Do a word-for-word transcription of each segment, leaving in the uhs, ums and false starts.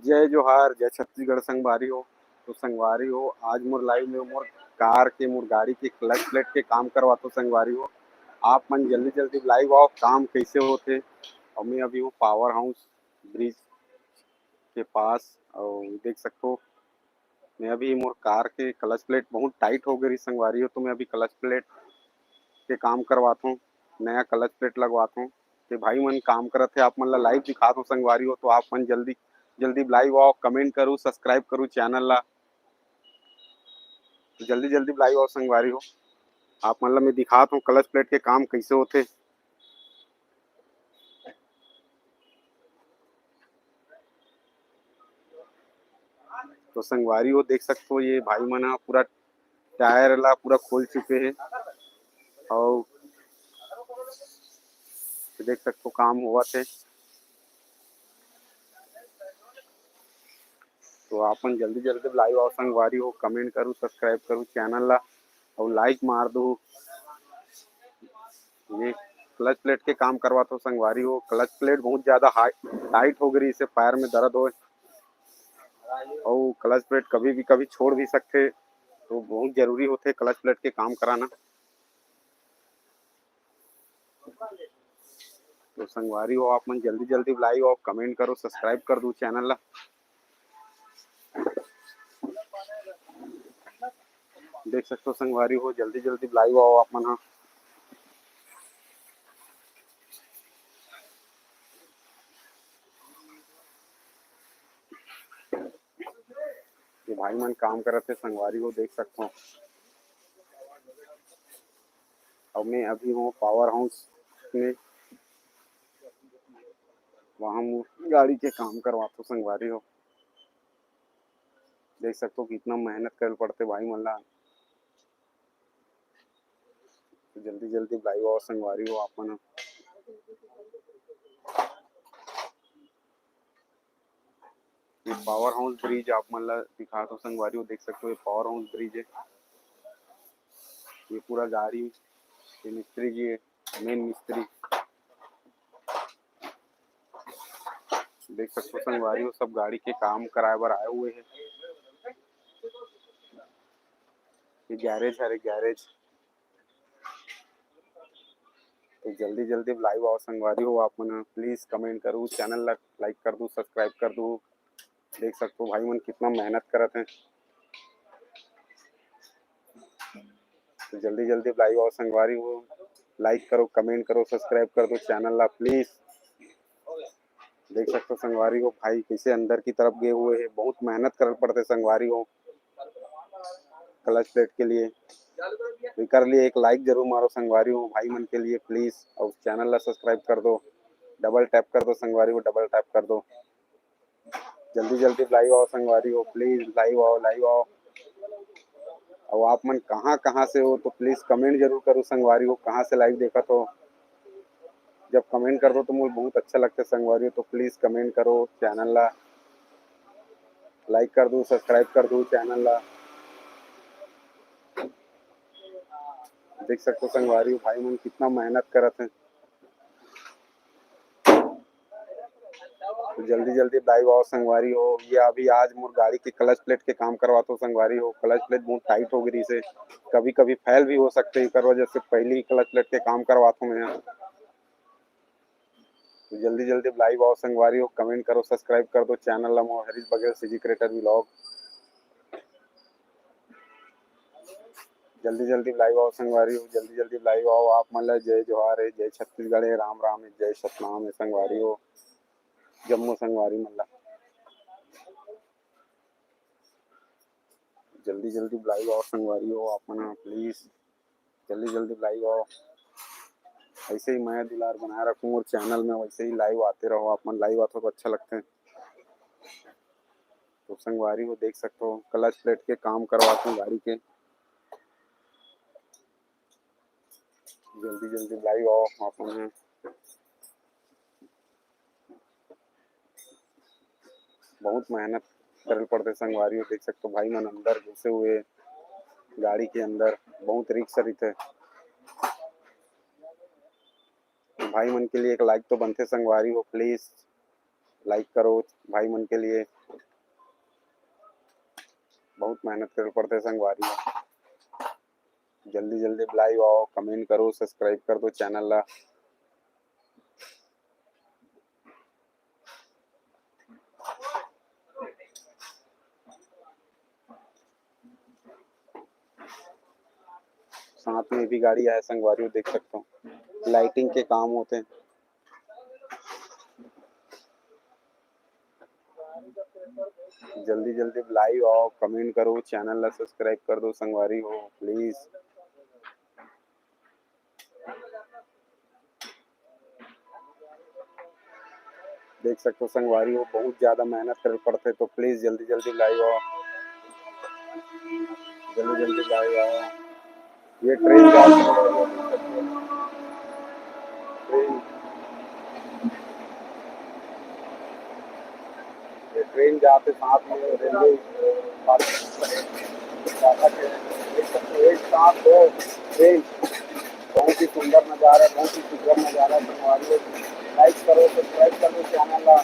जय जोहार, जय छत्तीसगढ़ संगवारी हो। तो संगवारी हो, आज मोर live में मोर कार के, मोर गाड़ी के clutch plate के काम करवाथों संगवारी हो। आप मन जल्दी जल्दी live आओ, काम कैसे होथे। और मैं अभी हूँ power house bridge के पास, और देख सकथो, मैं अभी मोर कार के clutch plate बहुत tight हो गई संगवारी हो, तो मैं अभी clutch plate के काम करवाथों, नया clutch plate लगवाथों। ते भाई मन काम करत हे, आप मन ला live दिखाथों संगवारी हो, तो आप मन जल्दी जल्दी live आओ, comment करू, subscribe करू channel ला, तो जल्दी जल्दी live आओ संगवारी हो। आप मन ला मैं दिखाथों clutch plate के काम कैसे होथे। तो संगवारी हो, देख सकथो, ये भाई मन ह पूरा tyre ला पूरा खोल चुके हे, और देख सकथो, काम होवत हे। तो आप मन जल्दी जल्दी live आओ संगवारी हो, comment करू, subscribe करू channel ला, और like मार दो। ये clutch plate के काम करवाथों संगवारी हो। Clutch plate बहुत ज्यादा high, tight हो गई, इसे पैर में दर्द होए, और clutch plate कभी भी, कभी छोड़ भी सकथे, तो बहुत जरूरी होथे clutch plate के काम कराना। तो संगवारी हो, आप मन जल्दी जल्दी live आओ, comment करो, subscribe कर दो channel ला। देख सकथो संगवारी हो, जल्दी जल्दी live आओ आप मन ह। ये भाई मन काम करत हे संगवारी हो, देख सकथो। और मैं अभी हूँ power house में, वहाँ मोर गाड़ी के काम करवाथों संगवारी हो। देख सकथो कितना मेहनत करे पड़थे भाई मन ला। तो जल्दी जल्दी live आओ संगवारी हो आप मन ह। ये power house bridge आप मन ला दिखाथों संगवारी हो, देख सकथो ये power house bridge हे। ये पूरा गाड़ी, ये मिस्त्री जी हे, main मिस्त्री। देख सकथो संगवारी हो, सब गाड़ी के काम कराए बर आए हुए हे। ये garage हरे, garage। तो जल्दी जल्दी live आओ संगवारी हो आप मन ह। Please comment करू, channel ला like कर दू, subscribe कर दू। देख सकथो भाई मन कितना मेहनत करत हे। तो जल्दी जल्दी live आओ संगवारी हो, like करो, comment करो, subscribe कर दो channel ला please। देख सकथो संगवारी हो, भाई कैसे अंदर की तरफ गए हुए हे, बहुत मेहनत करे पड़थे संगवारी हो clutch plate के लिए। तो एकर लिए एक like जरूर मारो संगवारी हो भाई मन के लिए please, और channel ला subscribe कर दो, double tap कर दो संगवारी हो, double tap कर दो। जल्दी जल्दी live आओ संगवारी हो, please live आओ, live आओ। और आप मन कहाँ कहाँ से हो तो please comment जरूर करो संगवारी हो, कहाँ से live देखत हो। जब comment कर दो तो मुझे बहुत अच्छा लगता है संगवारी हो, तो please comment करो, channel ला like कर दो, subscribe कर दो channel ला। देख सकते हो संगवारी हो, भाई मन कितना मेहनत करत हैं। तो जल्दी जल्दी live आओ संगवारी हो। ये अभी आज मोर गाड़ी के clutch plate के काम करवात हो संगवारी हो। Clutch plate बहुत tight हो गई से, कभी कभी fail भी हो सकते हैं, एकर वजह से पहली clutch plate के काम करवात हूँ मैं। तो जल्दी जल्दी live आओ संगवारी हो, comment करो, subscribe कर दो channel ला मोर Harish Baghel CG Creator vlog। जल्दी जल्दी live आओ संगवारी हो, जल्दी जल्दी live आओ। आप मन ला जय जोहार है, जय छत्तीसगढ़ है, राम राम है, जय सतनाम है संगवारी हो, जम्मो संगवारी मन ला। जल्दी जल्दी live आओ संगवारी हो, आप मन please जल्दी जल्दी live आओ। ऐसे ही मया दुलार बनाए रखो मोर channel में, वैसे ही live आते रहो आप मन। Live आते हो तो अच्छा लगते हैं। तो संगवारी हो देख सकते हो clutch plate के काम करवाते हैं गाड़ी के। जल्दी जल्दी live आओ आप मन। बहुत मेहनत करे पड़ते संगवारी हो। देख सकते हो भाई मन अंदर घुसे हुए गाड़ी के अंदर, बहुत risk रहते। भाई मन के लिए एक like तो बनते संगवारी हो, please like करो भाई मन के लिए। बहुत मेहनत करे पड़थे संगवारी हो। जल्दी जल्दी live आओ, comment करो, subscribe कर दो channel ला। साथ में भी गाड़ी आए संगवारी हो, देख सकते हो, lighting के काम होते हैं। जल्दी जल्दी live आओ, comment करो, channel ला subscribe कर दो संगवारी हो, please। देख सकते हो संगवारी हो, बहुत ज्यादा मेहनत करे पड़थे, तो please जल्दी जल्दी live आओ, जल्दी जल्दी live आओ। ये train जा train, ये train जाथे साथ में रेलवे एक साथ दो train। बहुत ही सुंदर नजारा है, बहुत ही सुंदर नजारा है संगवारी हो। Like करो, subscribe कर दो channel ला।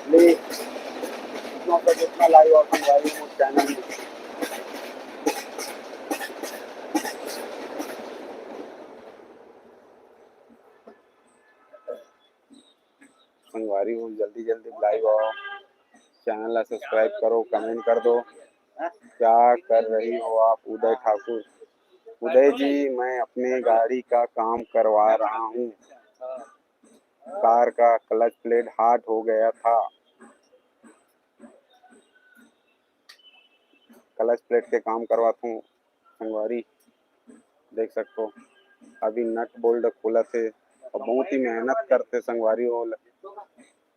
Please, जितना से जितना live आओ संगवारी हो channel में। संगवारी हो, जल्दी जल्दी live आओ, channel ला subscribe करो, comment कर दो। क्या कर रही हो आप उदय ठाकुर? उदय जी, मैं अपने गाड़ी का काम करवा रहा हूँ। कार का clutch plate hot हो गया था, clutch plate के काम करवाथों संगवारी। देख सकते हो, अभी nut bolt खुलत हे और बहुत ही मेहनत करथे संगवारी हो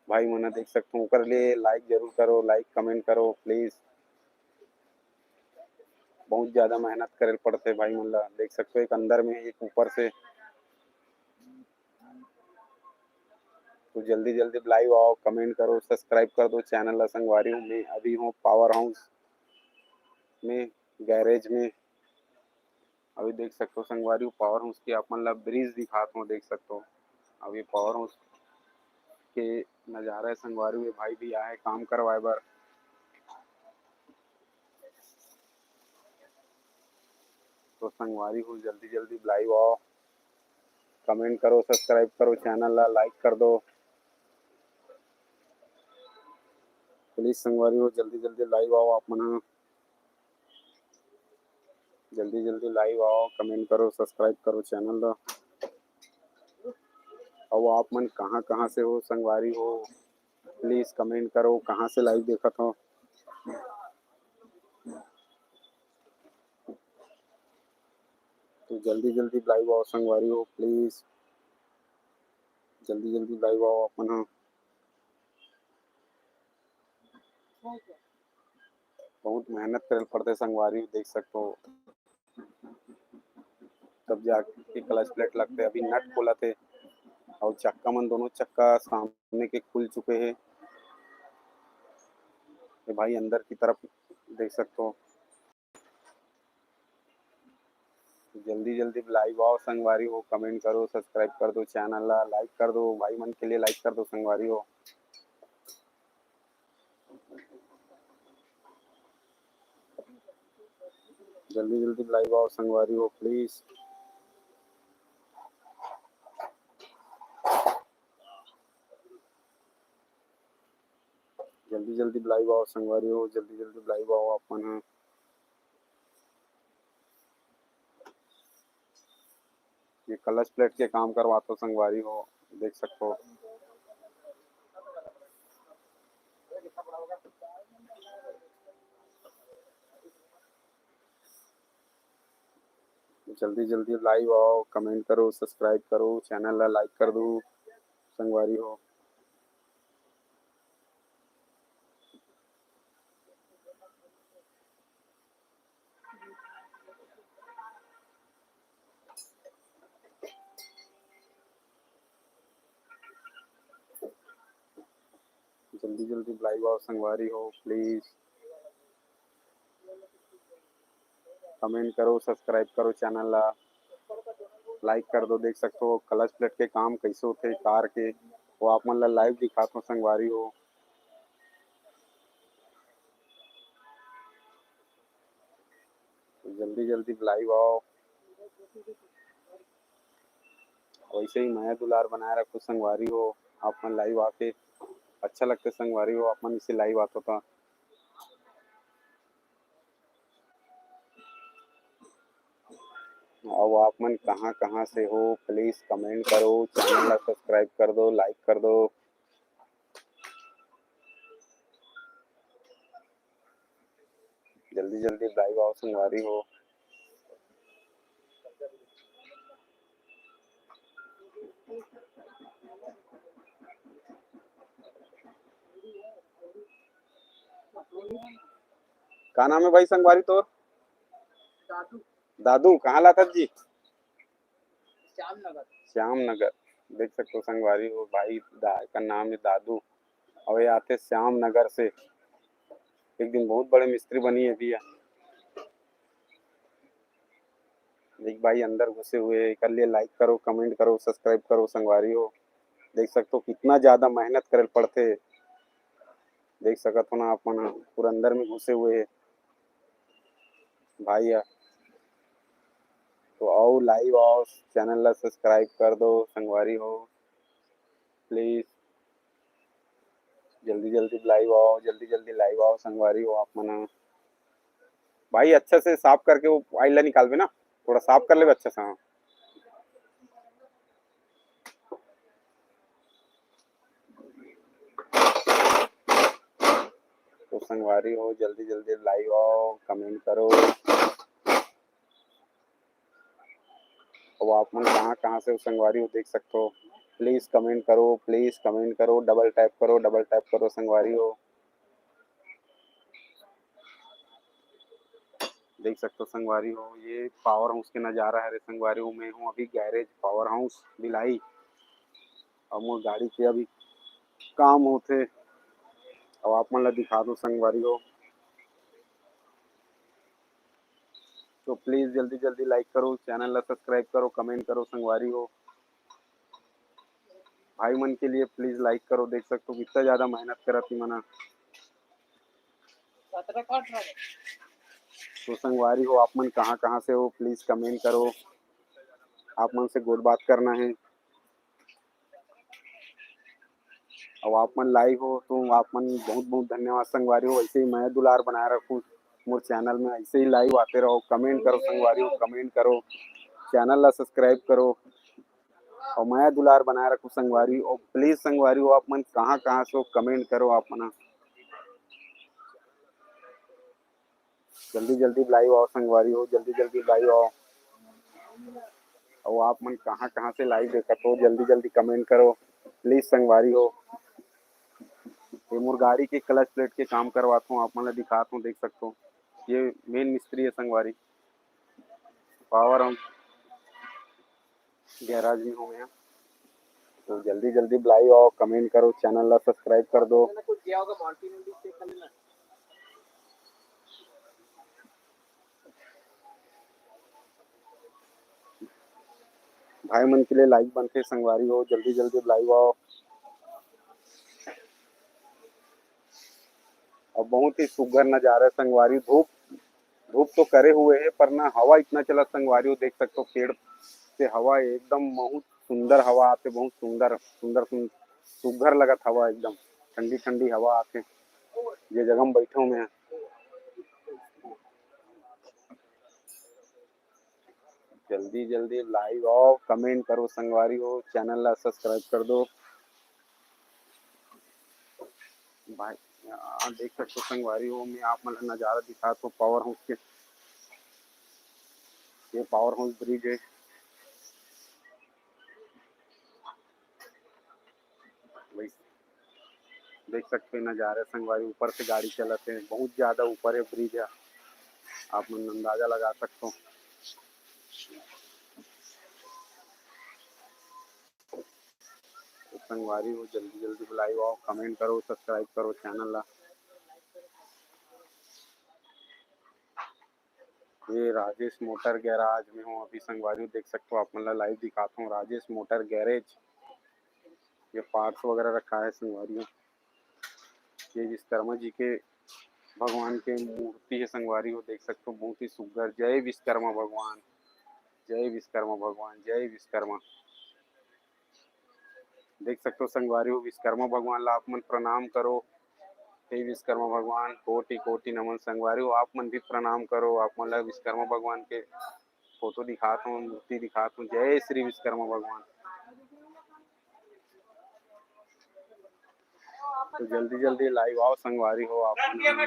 भाई मन, देख सकते हो। ओकर लिए like जरूर करो, like comment करो please। बहुत ज्यादा मेहनत करे पड़थे भाई मन ला, देख सकते हो, एक अंदर में, एक ऊपर से। तो जल्दी जल्दी live आओ, comment करो, subscribe कर दो channel ला संगवारी हो। मैं अभी हूँ power house में, garage में। अभी देख सकते हो संगवारी हो, power house के आप मन ला bridge दिखात हूँ, देख सकते हो। अभी power house के नजारा है संगवारी हो, भाई भी आए काम करवाए बर। तो संगवारी हो, जल्दी जल्दी live आओ, comment करो, subscribe करो, channel ला like कर दो please। संगवारी हो, जल्दी जल्दी live आओ आप मन ह, जल्दी जल्दी live आओ, comment करो, subscribe करो channel ला। और आप मन कहाँ कहाँ से हो संगवारी हो, please comment करो, कहाँ से live देखत हो। तो जल्दी जल्दी live आओ संगवारी हो please, जल्दी जल्दी live आओ अपन ह। बहुत मेहनत करे पड़थे संगवारी हो, देख सकते हो, तब जाके clutch plate लगथे। अभी nut खोलत हे और चक्का मन, दोनों चक्का सामने के खुल चुके हे। ये भाई अंदर की तरफ देख सकते हो। जल्दी जल्दी live आओ संगवारी हो, comment करो, subscribe कर दो channel ला, like कर दो भाई मन के लिए, like कर दो संगवारी हो। जल्दी जल्दी live आओ संगवारी हो please। जल्दी जल्दी live आओ संगवारी हो, जल्दी जल्दी live आओ आप मन ह। ये clutch plate के काम करवाथो संगवारी हो, देख सकते हो। जल्दी जल्दी live आओ, comment करो, subscribe करो, channel ला like कर दो संगवारी हो। जल्दी जल्दी live आओ संगवारी हो please। Comment करो, subscribe करो channel ला, like कर दो। देख सकते हो clutch plate के काम कैसे होते कार के, वो आप मन ला live दिखात हो संगवारी हो। जल्दी जल्दी live आओ। वैसे ही मया दुलार बनाए रखो संगवारी हो, आप मन live आके अच्छा लगथे संगवारी हो, आप मन इसे live आथो त। अउ आप मन कहाँ-कहाँ से हो, please comment करो, channel ला subscribe कर दो, like कर दो। जल्दी जल्दी live आओ संगवारी हो। का नाम है भाई संगवारी तोर? दादू। दादू, कहाँ लाथस जी? श्याम नगर। श्याम नगर। देख सकते हो संगवारी हो, भाई दा-, का नाम है दादू, और ये आते श्याम नगर से। एक दिन बहुत बड़े मिस्त्री बनी है भैया। देख भाई अंदर घुसे हुए हैं, कर लिए like करो, comment करो, subscribe करो संगवारी हो। देख सकते हो कितना ज्यादा मेहनत करे पड़थे। देख सकत हो ना आप मन ह, पूरा अंदर में घुसे हुए हे भाई ह। तो आओ live आओ, channel ला subscribe कर दो संगवारी हो, please। जल्दी जल्दी live आओ, जल्दी जल्दी live आओ संगवारी हो आप मन ह। भाई अच्छा से साफ करके वो file ला निकालबे ना, थोड़ा साफ कर लेबे अच्छा से। हाँ। तो संगवारी हो, जल्दी जल्दी live आओ, comment करो। अब आप मन कहाँ कहाँ से हो संगवारी हो, देख सकते हो, please comment करो, please comment करो, double tap करो, double tap करो संगवारी हो। देख सकते हो संगवारी हो, ये power house के नज़ारा है रे संगवारी हो। मैं हूँ अभी garage power house भिलाई, और मोर गाड़ी के अभी काम होथे, अब आप मन ला दिखा दो संगवारी हो। तो please जल्दी जल्दी like करो, channel ला subscribe करो, comment करो संगवारी हो। भाई मन के लिए please like करो, देख सकते हो कितना ज्यादा मेहनत करत ही मना। तो संगवारी हो, आप मन कहाँ कहाँ से हो, please comment करो, आप मन से गोठ बात करना है। अब आप मन live हो तो आप मन बहुत बहुत धन्यवाद संगवारी हो। ऐसे ही मया दुलार बनाए रखो मोर channel में, ऐसे ही live आते रहो, comment करो संगवारी हो, comment करो, channel ला subscribe करो और मया दुलार बनाए रखो संगवारी हो। Please संगवारी हो, आप मन कहाँ कहाँ से हो comment करो आप मन। जल्दी जल्दी live आओ संगवारी हो, जल्दी जल्दी live आओ। और आप मन कहाँ कहाँ से live देखत हो, जल्दी जल्दी comment करो please संगवारी हो। ये मोर गाड़ी के clutch plate के काम करवात हूँ, आप मन ला दिखात हूँ, देख सकते हो ये main मिस्त्री है संगवारी, power house garage में हूँ मैं। तो जल्दी जल्दी live आओ, comment करो, channel ला subscribe कर दो। भाई मन के लिए live बनथे संगवारी हो, जल्दी जल्दी live आओ। और बहुत ही सुघर नजारा संगवारी, धूप धूप तो करे हुए है पर ना हवा इतना चला संगवारी हो, देख सकते हो पेड़ से हवा एकदम बहुत सुंदर हवा आते, बहुत सुंदर सुंदर सुन-, सुघर लगत हवा, एकदम ठंडी ठंडी हवा आते। ये जगह में बैठे हुए हैं। जल्दी जल्दी live आओ, comment करो संगवारी हो, channel ला subscribe कर दो भाई। यहाँ देख सकते हो संगवारी हो, मैं आप मन ला नजारा दिखात हूँ power house के। ये power house bridge है। भाई देख सकते हैं नजारे संगवारी, ऊपर से गाड़ी चलत है, बहुत ज्यादा ऊपर है bridge है, आप मन अंदाजा लगा सकते हो। तो संगवारी हो, जल्दी जल्दी live आओ, comment करो, subscribe करो channel ला। ये राजेश मोटर गैराज में हूँ अभी संगवारी, देख सकते हो आप मन ला live दिखाता हूँ। राजेश मोटर गैरेज, ये parts वगैरह रखा है संगवारी। ये विश्वकर्मा जी के भगवान के मूर्ति हे संगवारी हो, देख सकथो, बहुत ही सुग्घर। जय विश्वकर्मा भगवान, जय विश्वकर्मा भगवान, जय विश्वकर्मा। देख सकथो संगवारी हो, विश्वकर्मा भगवान ला आप मन प्रणाम करो। हे विश्वकर्मा भगवान, कोटि कोटि नमन संगवारी हो, आप मन भी प्रणाम करो। आप मन ला विश्वकर्मा भगवान के फोटो दिखात हूँ, मूर्ति दिखात हूँ। जय श्री विश्वकर्मा भगवान। तो जल्दी जल्दी लाइव आओ संगवारी हो आप मन।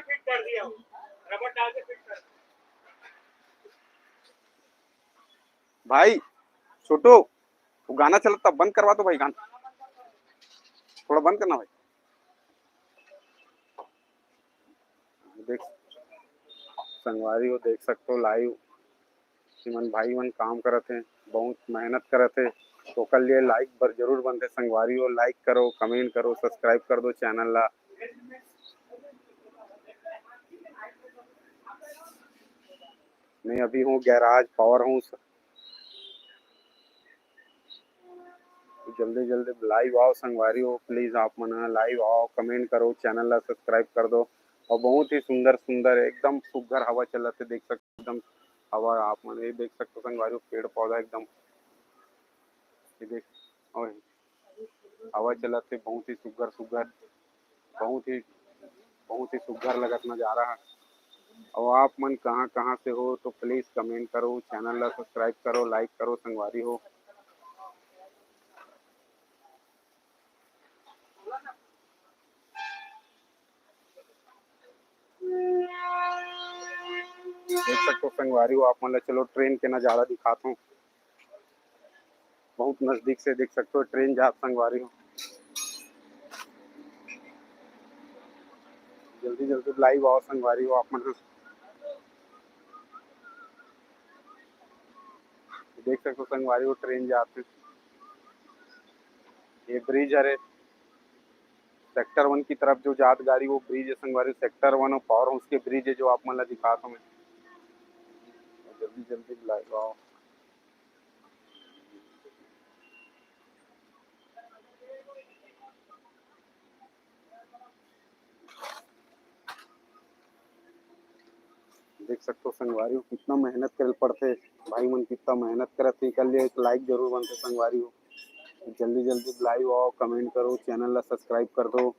भाई छोटू, वो गाना चलत, तब बंद करवा दो भाई गाना, थोड़ा बंद करना भाई। देख संगवारी हो, देख सकथो लाइव मन, भाई मन काम करत हे, बहुत मेहनत करत हे, तो ओकर लिए लाइव बर जरूर बनथे संगवारी हो। लाइव करो, कमेंट करो, सब्सक्राइब कर दो चैनल ला। मैं अभी हूँ गैराज पावर हाउस। जल्दी जल्दी लाइव आओ संगवारी हो, प्लीज आप मन लाइव आओ, कमेंट करो, चैनल ला सब्सक्राइब कर दो। और बहुत ही सुंदर सुंदर एकदम सुग्घर हवा चलत हे, देख सकते एकदम हवा आप मन ये देख सकते संगवारी हो, पेड़ पौधा एकदम ये देख, और हवा चलत हे बहुत ही सुग्घर सुग्घर, बहुत ही बहुत ही सुग्घर लगत नजारा है। और आप मन कहाँ कहाँ से हो तो प्लीज कमेंट करो, चैनल ला सब्सक्राइब करो, लाइक करो संगवारी हो। देख सकते हो संगवारी हो आप मन ला, चलो ट्रेन के नजारा दिखात हूँ। बहुत नजदीक से देख सकते हो ट्रेन जात संगवारी हो। जल्दी जल्दी लाइव आओ संगवारी हो आप मन। देख सकते हो संगवारी हो ट्रेन जात हे। ये ब्रिज हरे सेक्टर वन की तरफ जो जात गाड़ी, वो ब्रिज है संगवारी, सेक्टर वन और पावर हाउस के ब्रिज है जो आप मन ला दिखात हूँ मैं। जल्दी जल्दी लाइव आओ। देख सकते हो संगवारी हो कितना मेहनत करे पड़थे, भाई मन कितना मेहनत करत हे, एकर लिए एक लाइव जरूर बनथे संगवारी हो। जल्दी जल्दी लाइव आओ, कमेंट करो, चैनल ला सब्सक्राइब कर दो।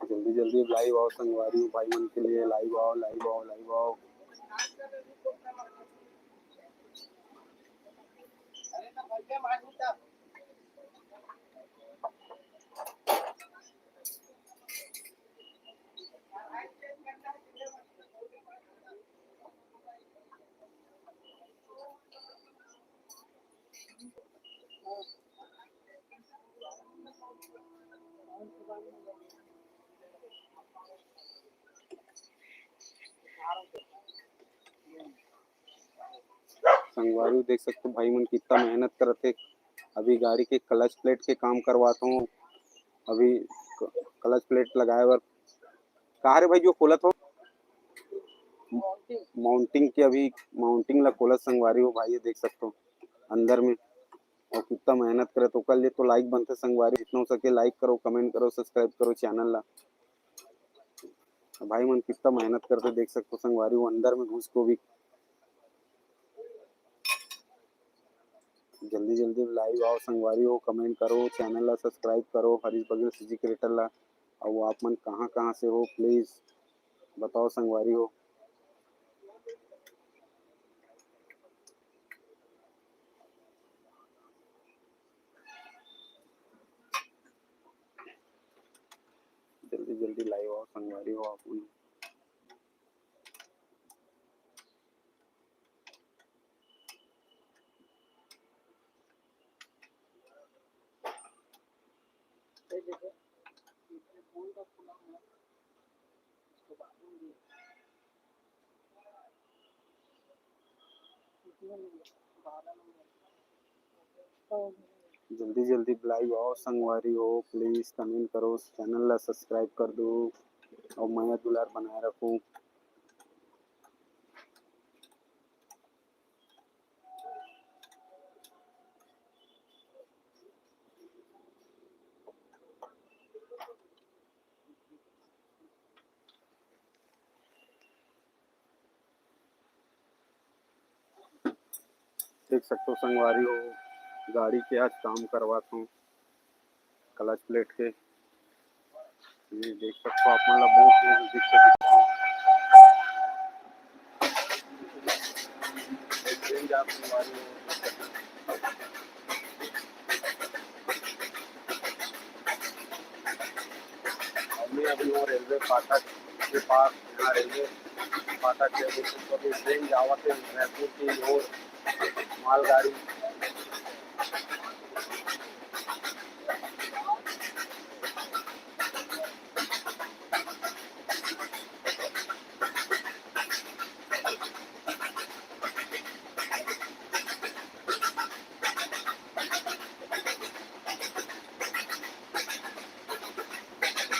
जल्दी जल्दी लाइव आओ संगवारी हो, भाई मन के लिए लाइव आओ, लाइव आओ, लाइव आओ। संगवारी देख सकते हो भाई मन कितना मेहनत करत हे। अभी गाड़ी के क्लच प्लेट के काम करवाता हूँ। अभी क्लच प्लेट लगाए बर कहा रे भाई जो खोलत हो माउंटिंग के, अभी माउंटिंग ला खोलत संगवारी हो भाई, ये देख सकते हो अंदर में। और कितना मेहनत करे तो ओकर लिए तो लाइव बनथे संगवारी। जितना हो सके लाइव करो, कमेंट करो, सब्सक्राइब करो चैनल ला। भाई मन कितना मेहनत करथे देख सकते हो संगवारी हो, अंदर में घुस को भी। जल्दी जल्दी लाइव आओ संगवारी हो, कमेंट करो, चैनल ला सब्सक्राइब करो हरीश बघेल सीजी क्रिएटर ला। और आप मन कहाँ कहाँ से हो प्लीज बताओ संगवारी हो। जल्दी जल्दी लाइव आओ संगवारी हो आप मन। जल्दी जल्दी लाइव आओ संगवारी हो, प्लीज कमेंट करो, चैनल ला सब्सक्राइब कर दो और मया दुलार बनाए रखो। देख सकथो संगवारी हो, गाड़ी के आज काम करवात हों, क्लच प्लेट के। ये देख सकथो आप मन ला बहुत ही नजदीक से दिखात हों। एक दिन जा संगवारी हो, हमने अभी वो रेलवे फाटक के पास, यहाँ रेलवे फाटक के बिल्कुल अभी ट्रेन जावत हे रायपुर की ओर मालगाड़ी।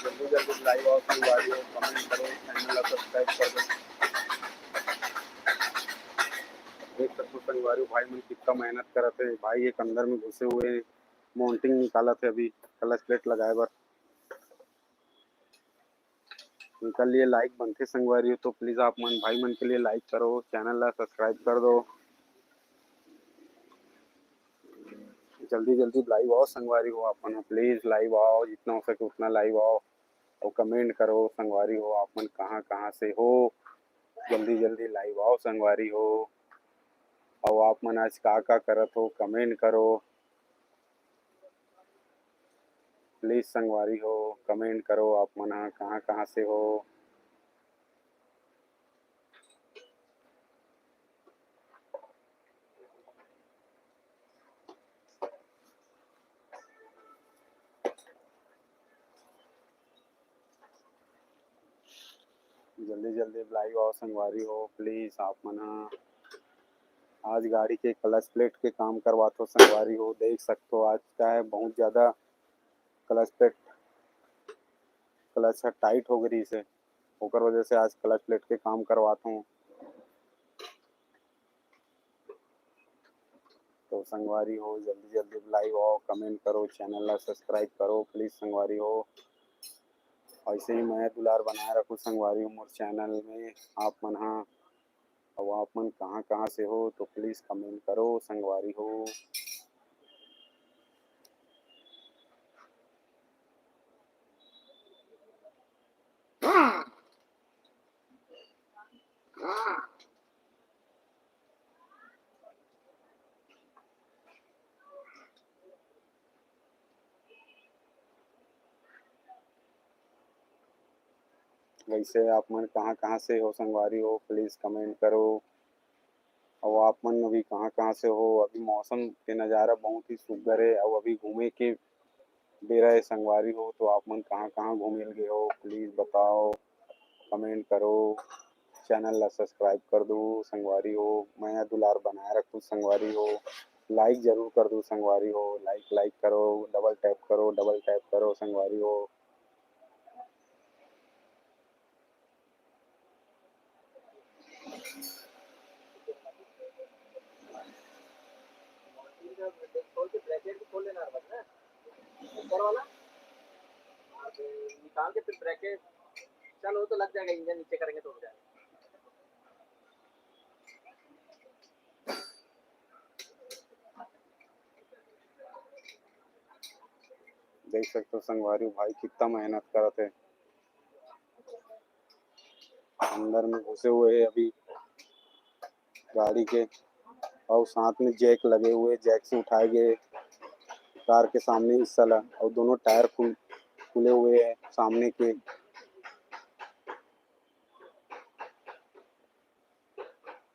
जल्दी जल्दी लाइव आओ संगवारी हो, कमेंट करो, चैनल ला सब्सक्राइब कर दो। देख सकथो संगवारी हो, भाई मन कितना मेहनत करत हे। भाई एक अंदर में घुसे हुए हे, माउंटिंग निकालत हे अभी क्लच प्लेट लगाए बर। उनका लिए लाइव बनथे संगवारी हो, तो प्लीज आप मन भाई मन के लिए लाइव करो, चैनल ला सब्सक्राइब कर दो। जल्दी जल्दी लाइव आओ संगवारी हो, आप मन प्लीज लाइव आओ, जितना हो सके उतना लाइव आओ और कमेंट करो संगवारी हो, आप मन कहाँ कहाँ से हो, जल्दी जल्दी लाइव आओ संगवारी हो। और आप मन आज का का करत हो, कमेंट करो प्लीज संगवारी हो, कमेंट करो आप मन ह कहाँ कहाँ से हो। जल्दी जल्दी लाइव आओ संगवारी हो, प्लीज आप मन ह। आज गाड़ी के क्लच प्लेट के काम करवात हो संगवारी हो, देख सकथो आज का है बहुत ज्यादा क्लच प्लेट, क्लच ह टाइट हो गई से, ओकर वजह से आज क्लच प्लेट के काम करवात हूँ। तो संगवारी हो, जल्दी जल्दी लाइव आओ, कमेंट करो, चैनल ला सब्सक्राइब करो प्लीज संगवारी हो। ऐसे ही मया दुलार बनाए रखो संगवारी हो मोर चैनल में आप मन हा। और आप मन कहाँ कहाँ से हो तो प्लीज कमेंट करो संगवारी हो। वैसे आप मन कहाँ कहाँ से हो संगवारी हो, प्लीज कमेंट करो। और आप मन अभी कहाँ कहाँ से हो? अभी मौसम के नज़ारा बहुत ही सुग्घर है और अभी घूमे के बेरा है संगवारी हो, तो आप मन कहाँ कहाँ घूमे ल गए हो, प्लीज बताओ, कमेंट करो, चैनल ला सब्सक्राइब कर दो संगवारी हो, मया दुलार बनाए रखो संगवारी हो, लाइक जरूर कर दो संगवारी हो, लाइक लाइक करो, डबल टैप करो, डबल टैप करो संगवारी हो। खोल के ब्रैकेट भी खोल लेना हर बार ना, ऊपर वाला, और निकाल के फिर ब्रैकेट। चलो, वो तो लग जाएगा, इंजन नीचे करेंगे तो हो जाएगा। देख सकते हो संगवारी भाई कितना मेहनत करत है, अंदर में घुसे हुए है अभी गाड़ी के, और साथ में जैक लगे हुए, जैक से उठाए गए कार के सामने हिस्सा ला, और दोनों टायर खुल खुले हुए हैं सामने के।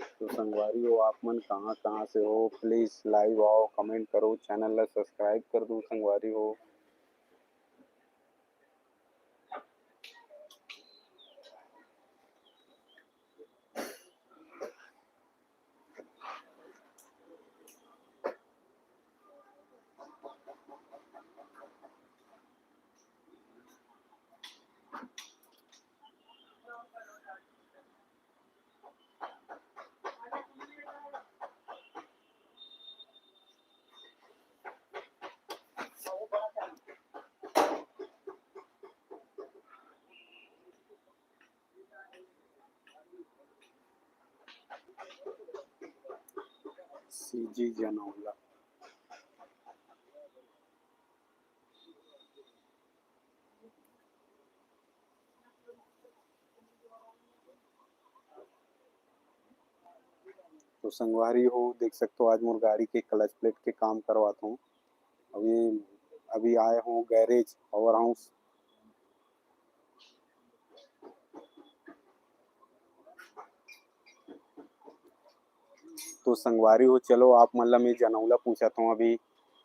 तो संगवारी हो, आप मन कहाँ कहाँ से हो, प्लीज लाइव आओ, कमेंट करो, चैनल ला सब्सक्राइब कर दो संगवारी हो। सीजी जनौला। तो संगवारी हो, देख सकते हो, आज मोर गाड़ी के clutch plate के काम करवात हूँ। अभी, अभी आए हूँ garage, power house। तो संगवारी हो, चलो, आप मन ला मैं जनौला पूछत हूँ अभी।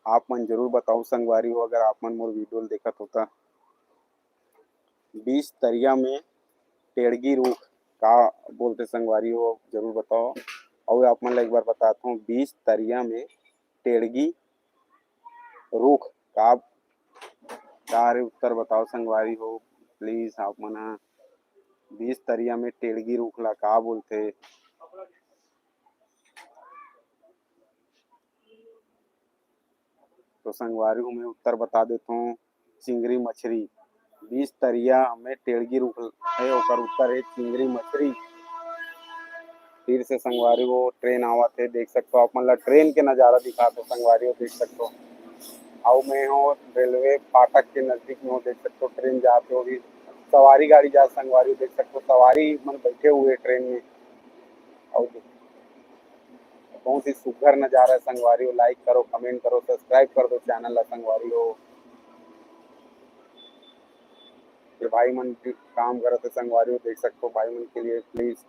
आप मन जरूर बताओ संगवारी हो, अगर आप मन मोर video ल देखत हो त। बीस तरिया में टेड़गी रूख का बोलथे संगवारी हो, जरूर बताओ। अउ आप मन ला एक बार बतात हूँ, बीस तरिया में टेड़गी रूख का, का हरे उत्तर बताओ संगवारी हो। Please, आप मन ह बीस तरिया में टेड़गी रूख ला का बोलथे? तो संगवारी हो, मैं उत्तर बता देत हूँ, चिंगरी मछरी। बीस तरिया में टेड़गी रूख हे, ओकर उत्तर हे चिंगरी मछरी। फिर से संगवारी हो, train आवत हे, देख सकते हो, आप मन ला train के नजारा दिखात हो संगवारी हो, देख सकते हो। अउ मैं हो railway फाटक के नजदीक में हो, देख सकते हो, train जात हे, वो भी सवारी गाड़ी जात संगवारी हो, देख सकते हो, सवारी मन बैठे हुए train में। अउ बहुत ही सुघर नजारा हे संगवारी हो। Like करो, comment करो, subscribe कर दो channel ला संगवारी हो। ये भाई मन भी काम करत हे संगवारी हो, देख सकते हो, भाई मन के लिए please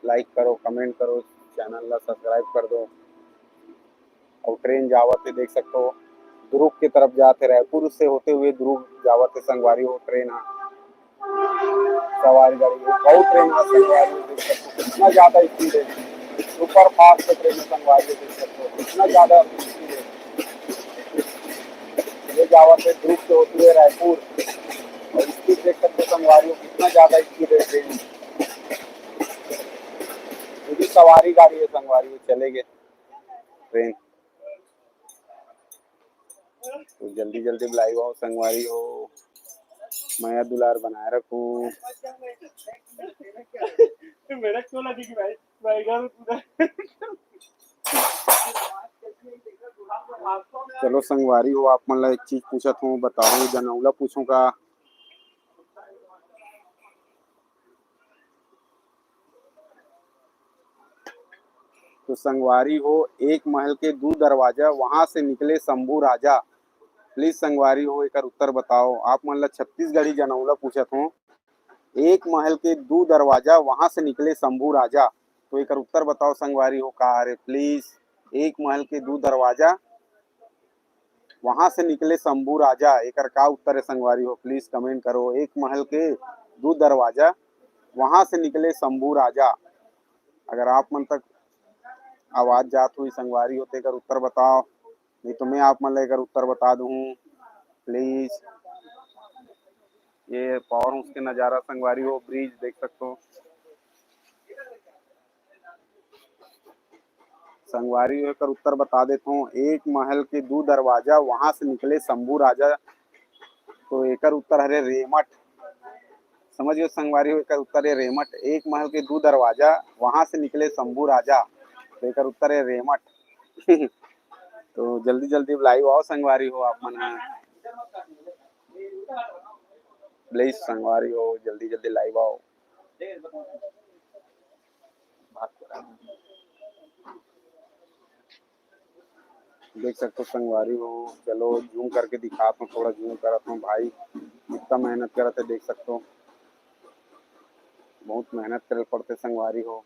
like करो, comment करो, channel ला subscribe कर दो। अउ train जावत हे, देख सकते हो, दुर्ग के तरफ जात हे, रायपुर से होते हुए दुर्ग जावत हे संगवारी हो train ह। सवारी गाड़ी, बहुत train ह संगवारी हो, देख सकते हो, कितना ज्यादा speed हे, super fast train हे संगवारी हो, देख सकते हो, कितना ज्यादा speed हे। ये जावत हे दुर्ग से होते हुए रायपुर, अउ speed देख सकते हो संगवारी हो, कितना ज्यादा speed हे train। ये भी सवारी गाड़ी हे संगवारी हो, चलेगे train। तो जल्दी जल्दी live आओ संगवारी हो, मया दुलार बनाए रखो। मेरा क्यों लगी भाई? चलो संगवारी हो, आप मन ला एक चीज पूछत हूँ, बताओ, जनौला पूछूं का? तो संगवारी हो, एक महल के दू दरवाजा, वहां से निकले शंभू राजा। Please संगवारी हो, एकर उत्तर बताओ। आप मन ला छत्तीसगढ़ी जनौला पूछत हूँ, एक महल के दू दरवाजा, वहां से निकले शंभू राजा। तो एकर उत्तर बताओ संगवारी हो, का हरे? Please, एक महल के दू दरवाजा, वहां से निकले शंभू राजा, एकर का उत्तर हे संगवारी हो? Please comment करो। एक महल के दू दरवाजा, वहां से निकले शंभू राजा। अगर आप मन तक आवाज जात हुई संगवारी हो, तो एकर उत्तर बताओ, नहीं तो मैं आप मन ला एकर उत्तर बता दूं। Please, ये power house के नजारा संगवारी हो, bridge देख सकते हो। संगवारी हो, एकर उत्तर बता देत हूँ, एक महल के दू दरवाजा, वहां से निकले शंभू राजा। तो एकर उत्तर हरे रेमट। समझ गए संगवारी हो, एकर उत्तर हे रेमट। एक महल के दू दरवाजा, वहां से निकले शंभू राजा। तो एकर उत्तर हे रेमट। तो जल्दी जल्दी live आओ संगवारी हो आप मन ह। Please संगवारी हो, जल्दी जल्दी live आओ। देख सकते हो संगवारी हो, चलो zoom करके दिखात हूँ, थोड़ा zoom करत हूँ भाई, कितना मेहनत करत हे, देख सकते हो, बहुत मेहनत करे पड़थे संगवारी हो।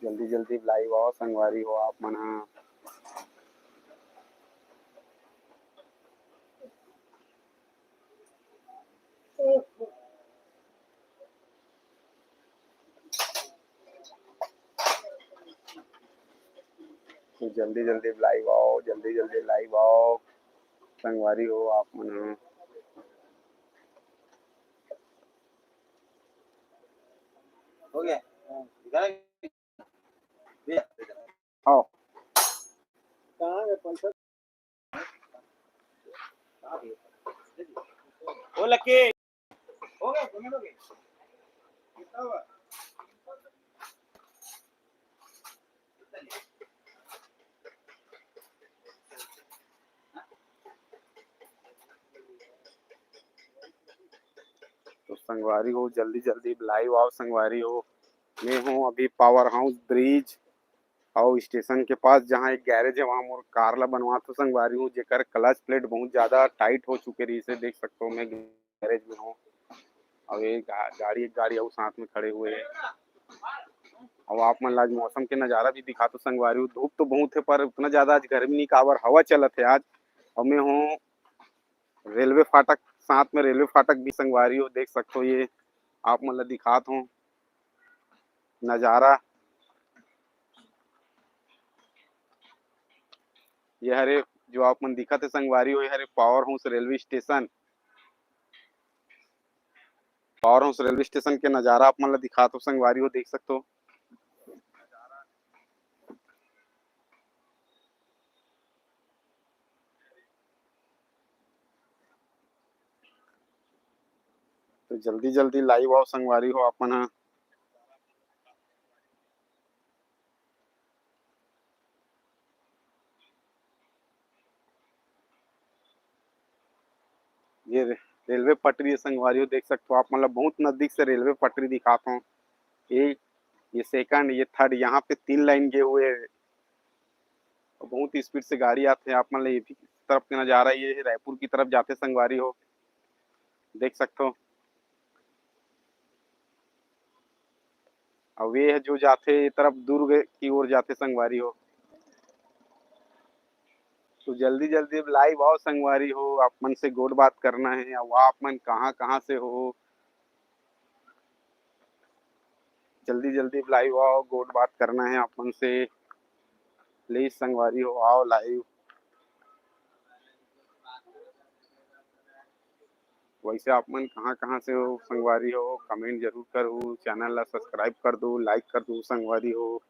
जल्दी जल्दी live आओ संगवारी हो आप मन ह। तो जल्दी जल्दी live आओ, जल्दी जल्दी live आओ संगवारी हो आप मन ह। हो गया? हाँ, निकाला? आओ। कहाँ है पैसा? ओ लकी। हो गया, पेमेंट हो गया। कितना हुआ? संगवारी हो, जल्दी जल्दी लाइव आओ संगवारी हो। मैं हूँ अभी पावर हाउस ब्रिज अउ स्टेशन के पास, जहाँ एक गैरेज है, वहाँ मोर कार ला बनवात हो संगवारी हो, जेकर क्लच प्लेट बहुत ज्यादा टाइट हो चुके रहिसे, देख सकते हो मैं गैरेज में हूँ। अउ ये गा-, गाड़ी, एक गाड़ी अउ साथ में खड़े हुए है। अउ आप मन ला आज मौसम के नजारा भी दिखात हो संगवारी हो। धूप तो बहुत है, पर उतना ज्यादा आज गर्मी नहीं, काबर हवा चलत है आज। अउ मैं हूँ रेलवे फाटक, साथ में रेलवे फाटक भी संगवारी हो, देख सकते हो, ये आप मन ला दिखात हो नजारा। ये हरे जो आप मन दिखत है संगवारी हो, ये हरे power house railway station. Power house railway station के नजारा आप मन ला दिखात हो संगवारी हो, देख सकते हो। तो जल्दी जल्दी लाइव आओ संगवारी हो आप मन ह। ये रे-, रेलवे पटरी है संगवारी हो, देख सकते हो आप, मतलब बहुत नजदीक से रेलवे पटरी दिखात हो। एक, ये सेकंड, ये थर्ड, यहाँ पे तीन लाइन गए हुए हैं। बहुत ही स्पीड से गाड़ी आते हैं। आप मन ल ये भी तरफ के नजारा, ये रायपुर की तरफ जाते संगवारी हो, देख सकते हो। अउ ये जो जाथे ये तरफ दुर्ग की ओर जाथे संगवारी हो। तो जल्दी जल्दी लाइव आओ संगवारी हो, आप मन से गोठ बात करना है। अउ आप मन कहाँ कहाँ से हो, जल्दी जल्दी लाइव आओ, गोठ बात करना है आप मन से। प्लीज संगवारी हो, आओ लाइव। वैसे आप मन कहाँ कहाँ से हो संगवारी हो, कमेंट जरूर करो, चैनल ला सब्सक्राइब कर दो, लाइक कर दो संगवारी हो।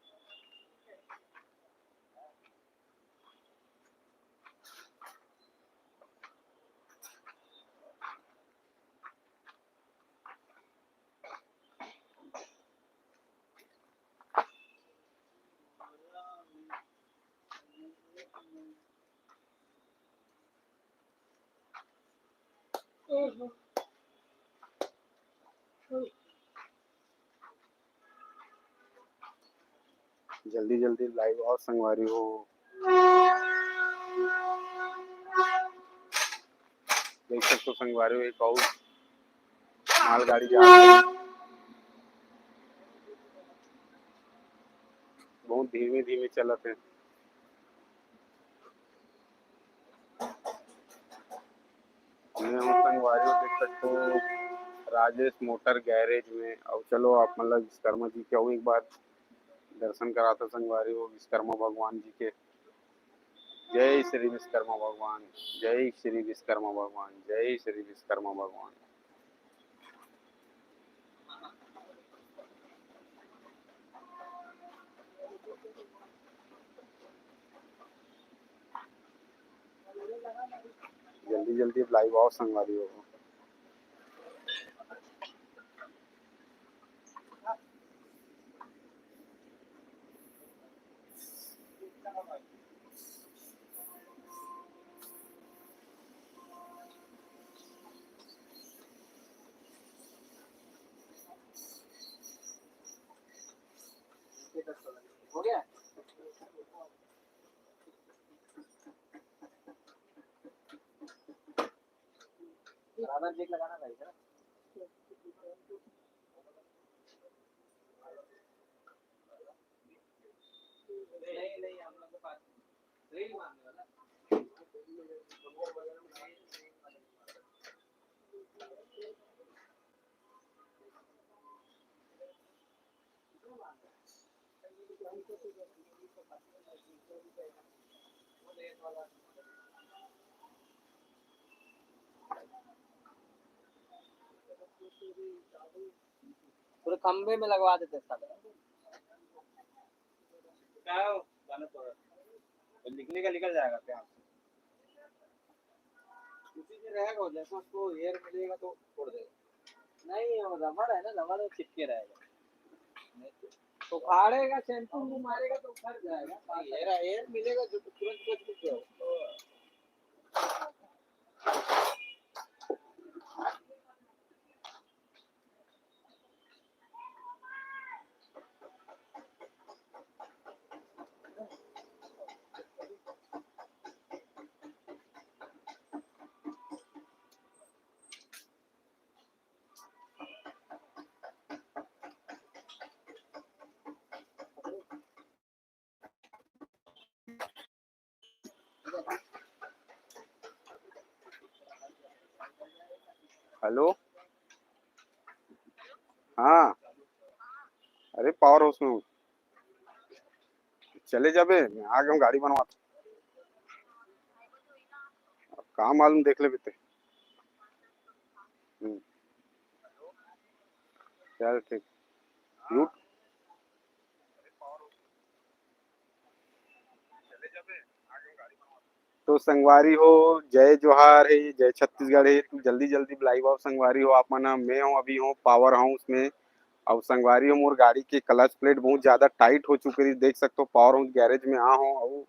जल्दी जल्दी लाइव आओ संगवारी हो। देख सकते हो संगवारी हो, एक और मालगाड़ी जा रही है। बहुत धीमे धीमे चलत है। मैं हूँ संगवारी हो, देख सकते हो राजेश मोटर गैरेज में। अब चलो आप मतलब विश्वकर्मा जी के अउ एक बार दर्शन कराता संगवारी हो, विश्वकर्मा भगवान जी के। जय श्री विश्वकर्मा भगवान, जय श्री विश्वकर्मा भगवान, जय श्री विश्वकर्मा भगवान। जल्दी जल्दी लाइव आओ संगवारी हो। हो गया। बराबर ब्रेक लगाना भाई, है ना? नहीं, नहीं, हम लोग के पास नहीं। रेल मारने वाला। पूरे खंभे में लगवा देते साले। क्या हो? गाना तो है। तो लिखने का निकल जाएगा प्यार से। उसी में रहेगा वो, जैसे उसको एयर मिलेगा तो छोड़ देगा। नहीं, वो रबर है ना, रबर में चिपके रहेगा। तो फाड़ेगा, शैम्पू को मारेगा तो उखड़ जाएगा। नहीं, एयर, एयर मिलेगा जो तो तुरंत, तुरंत चिपक जाएगा। हेलो, हाँ, अरे पावर हाउस में हूँ, चले जाबे, मैं आ गया हूँ गाड़ी बनवात। अब का मालूम, देख लेबे ते। हम्म। चल ठीक। यू तो संगवारी हो, जय जोहार हे, जय छत्तीसगढ़ हे। तू जल्दी जल्दी live आव संगवारी हो आप मन ह। मैं हूँ अभी हूँ पावर हाउस में। अउ संगवारी हो, मोर गाड़ी के क्लच प्लेट बहुत ज्यादा टाइट हो चुके रहिस। देख सकथो, पावर हाउस गैरेज में आ हूँ अउ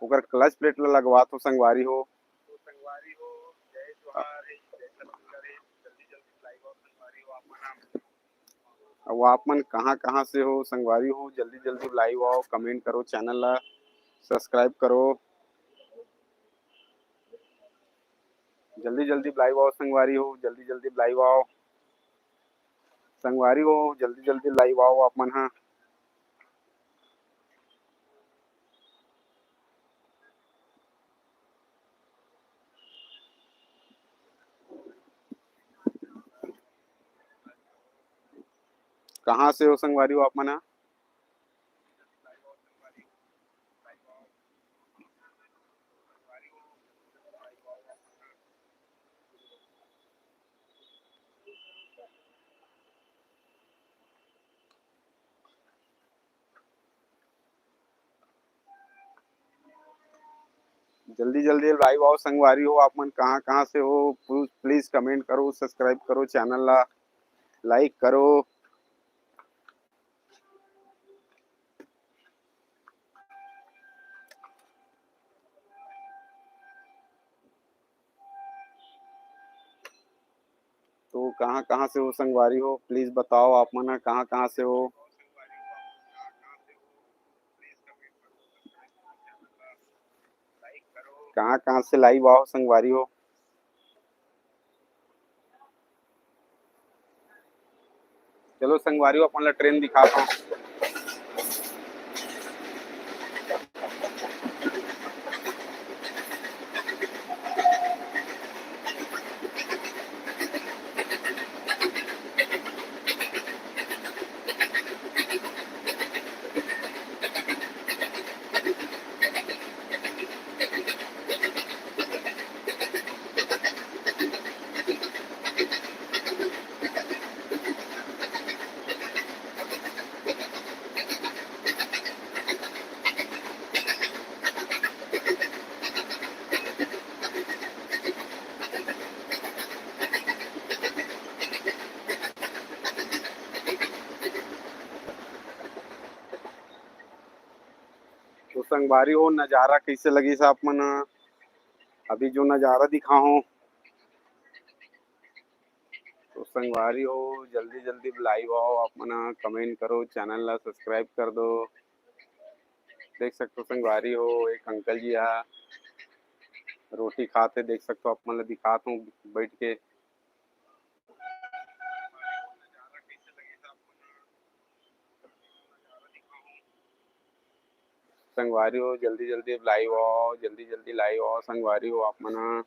ओकर क्लच प्लेट ला लगवात हो संगवारी हो। अउ आप मन कहाँ कहाँ से हो संगवारी हो, जल्दी जल्दी live आओ, comment करो, channel ला subscribe करो, जल्दी जल्दी live आओ संगवारी हो, जल्दी जल्दी live आओ संगवारी हो, जल्दी जल्दी live आओ आप मन हा। कहाँ से हो संगवारी हो आप मन हा? जल्दी जल्दी live आओ संगवारी हो, आप मन कहाँ कहाँ से हो, please comment करो, subscribe करो, channel ला like करो। तो कहाँ कहाँ से हो संगवारी हो, please बताओ आप मन ह कहाँ कहाँ से हो, कहाँ कहाँ से live आओ संगवारी हो। चलो संगवारी हो, अपन ला ट्रेन दिखाता हूँ। तो संगवारी हो, नजारा कैसे लगिस आप मन ह? अभी जो नजारा दिखा हो, तो संगवारी हो, जल्दी जल्दी live आओ, आप मन ह comment करो, channel ला subscribe कर दो। देख सकते हो संगवारी हो, एक अंकल जी हा रोटी खाते, देख सकते हो, आप मन ला दिखात हूँ बैठ के। संगवारी हो, जल्दी जल्दी live आओ, जल्दी जल्दी live आओ संगवारी हो, आप मन ह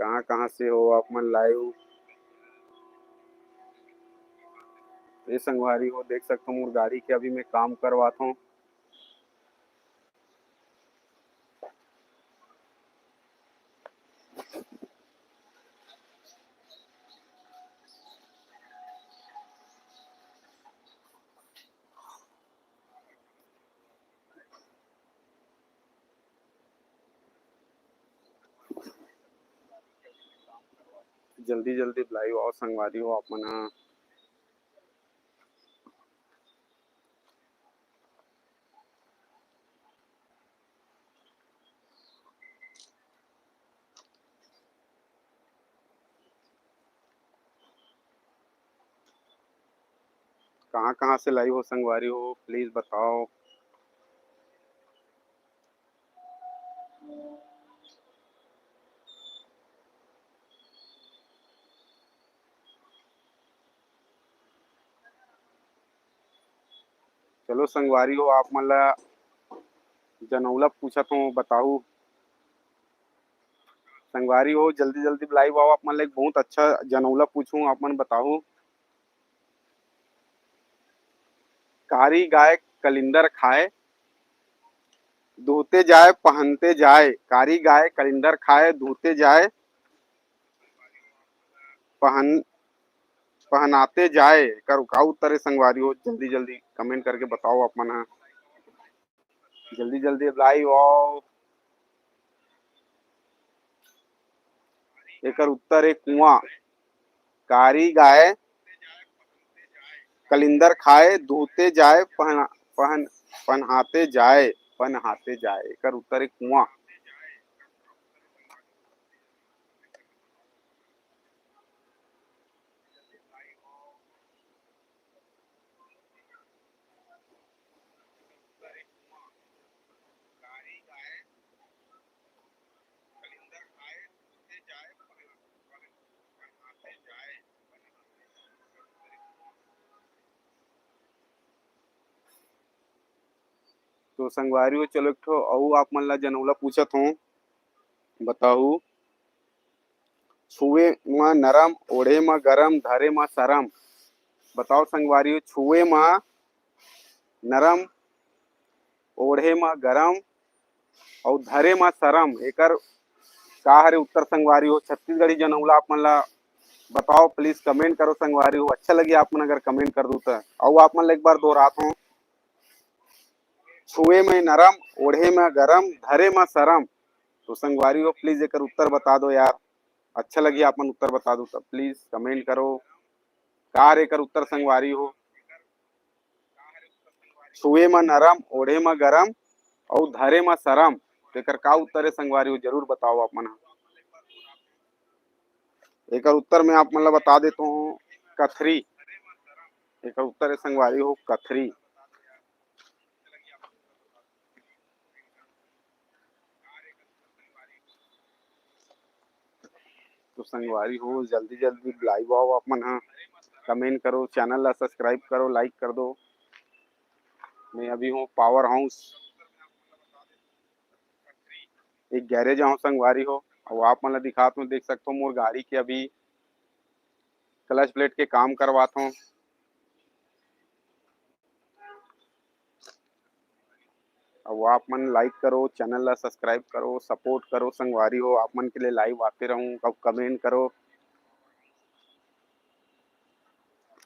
कहाँ कहाँ से हो आप मन live। ये संगवारी हो, देख सकते हो मोर गाड़ी के अभी मैं काम करवात हूँ। जल्दी जल्दी live आओ संगवारी हो आप मन ह। कहाँ कहाँ से live हो संगवारी हो, please बताओ। चलो संगवारी हो, आप मन ला जनौला पूछत हूँ, बताहू। संगवारी हो, जल्दी जल्दी लाइव आओ, आप मन ले एक बहुत अच्छा जनौला पूछूं, आप मन बताहू। कारी गाय कलिंदर खाए, दूहते जाए पहनते जाए। कारी गाय कलिंदर खाए, दूहते जाए पहन पहनाते जाए। एकर का उत्तर है संगवारी हो? जल्दी जल्दी कमेंट करके बताओ आप मन ह। जल्दी जल्दी लाइव आओ। एकर उत्तर है कुआं। कारी गाय कलिंदर खाए, दूहते जाए पहना पहन पहनाते जाए, पहनाते जाए। एकर उत्तर है कुआं। तो संगवारी हो, चलो एक ठो अउ आप मन ला जनौला पूछत हों, बताहू। छुए म नरम, ओढ़े म गरम, धरे म सरम। बताओ संगवारी हो, छुए म नरम, ओढ़े म गरम अउ धरे म सरम, एकर का हरे उत्तर संगवारी हो? छत्तीसगढ़ी जनौला आप मन ला बताओ, प्लीज कमेंट करो संगवारी हो। अच्छा लगी आप मन अगर कमेंट कर दू त। अउ आप मन ला एक बार दोहरात हों, छुए में नरम, ओढ़े में गरम, धरे में सरम। तो संगवारी हो, प्लीज एकर उत्तर बता दो यार। अच्छा लगी आप मन उत्तर बता दो, तब प्लीज कमेंट करो। का हरे एकर उत्तर संगवारी हो? छुए में नरम, ओढ़े में गरम, अउ धरे में सरम। तो एकर का उत्तर है संगवारी हो? जरूर बताओ आप मन ह। एकर उत्तर मैं आप मन ला बता देता हूँ, कथरी। एकर उत्तर है संगवारी हो, कथरी। तो संगवारी हो, जल्दी जल्दी लाइव आओ आप मन ह, कमेंट करो, चैनल ला सब्सक्राइब करो, लाइक कर दो। मैं अभी हूँ पावर हाउस, एक गैरेज आऊँ संगवारी हो, अउ आप मन ला दिखात हूँ, देख सकत हो मोर गाड़ी के अभी क्लच प्लेट के काम करवात हूँ। अउ आप मन लाइक करो, चैनल ला सब्सक्राइब करो, सपोर्ट करो संगवारी हो, आप मन के लिए लाइव आते रहूँ। अब कमेंट करो,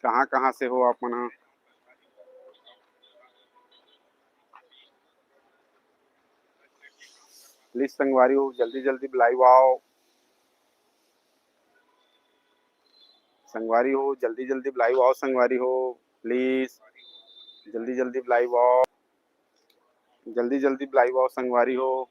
कहाँ कहाँ से हो आप मन ह? प्लीज संगवारी हो, जल्दी जल्दी लाइव आओ। संगवारी हो, जल्दी जल्दी लाइव आओ संगवारी हो, प्लीज जल्दी जल्दी लाइव आओ, जल्दी जल्दी लाइव आओ संगवारी हो।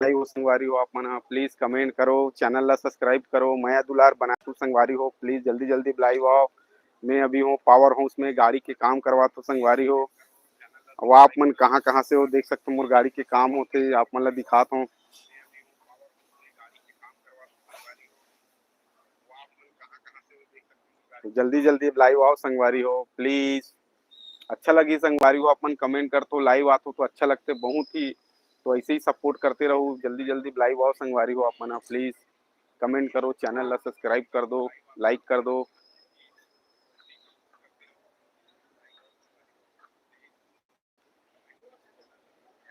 लाइव हो संगवारी हो, आप मन ह प्लीज कमेंट करो, चैनल ला सब्सक्राइब करो, मया दुलार बना दो संगवारी हो, प्लीज जल्दी जल्दी लाइव आओ। मैं अभी हूँ पावर हाउस में, गाड़ी के काम करवात हो संगवारी हो। अब आप मन कहाँ कहाँ से हो, देख सकते हो मोर गाड़ी के काम होते, आप मन ला दिखात हूँ। तो जल्दी जल्दी लाइव आओ संगवारी हो प्लीज। अच्छा लगी संगवारी हो, अपन कमेंट करथो, लाइव आथो तो अच्छा लगते बहुत ही। तो ऐसे ही सपोर्ट करते रहो, जल्दी जल्दी लाइव आओ संगवारी हो, अपन प्लीज कमेंट करो, चैनल ला सब्सक्राइब कर दो, लाइक कर दो।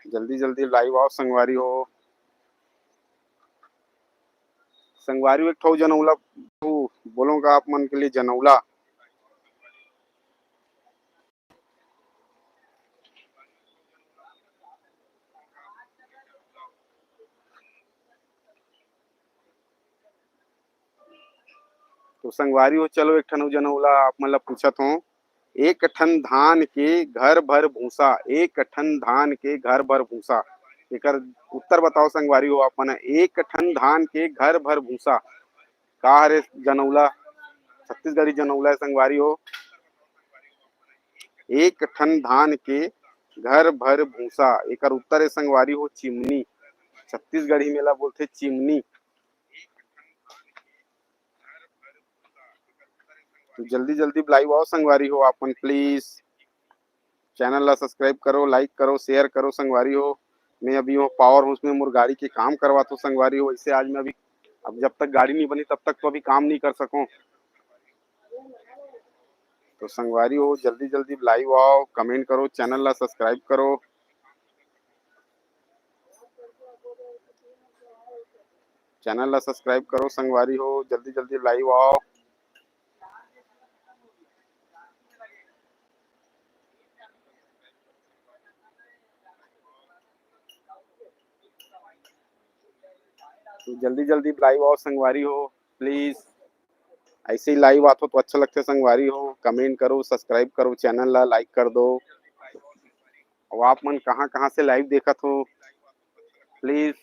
जल्दी जल्दी लाइव आओ संगवारी हो। संगवारी हो, एक ठो जनौला बोलूंगा आप मन के लिए, जनौला। तो संगवारी हो, चलो एक ठन अउ जनौला आप मन ला पूछत हों। एक ठन धान के घर भर भूसा, एक ठन धान के घर भर भूसा। एकर उत्तर बताओ संगवारी हो आप मन, एक ठन धान के घर भर भूसा। का हरे जनौला? छत्तीसगढ़ी जनौला है संगवारी हो। एक ठन धान के घर भर भूसा, एकर उत्तर है संगवारी हो चिमनी। छत्तीसगढ़ी में ला बोलथे चिमनी। जल्दी जल्दी live आओ संगवारी हो आप मन, please। Channel ला subscribe करो, like करो, share करो संगवारी हो। मैं अभी वो power house में मोर गाड़ी के काम करवात हो संगवारी हो। इसे आज मैं अभी, अब जब तक गाड़ी नहीं बनी तब तक तो अभी काम नहीं कर सकूं। तो संगवारी हो, जल्दी जल्दी live आओ, comment करो, channel ला subscribe करो, channel ला subscribe करो संगवारी हो, जल्दी जल्दी live आओ। तो जल्दी जल्दी live आओ संगवारी हो, please। ऐसे ही live आथो तो अच्छा लगथे संगवारी हो। Comment करो, subscribe करो, channel ला like कर दो। और आप मन कहाँ कहाँ से live देखत हो, please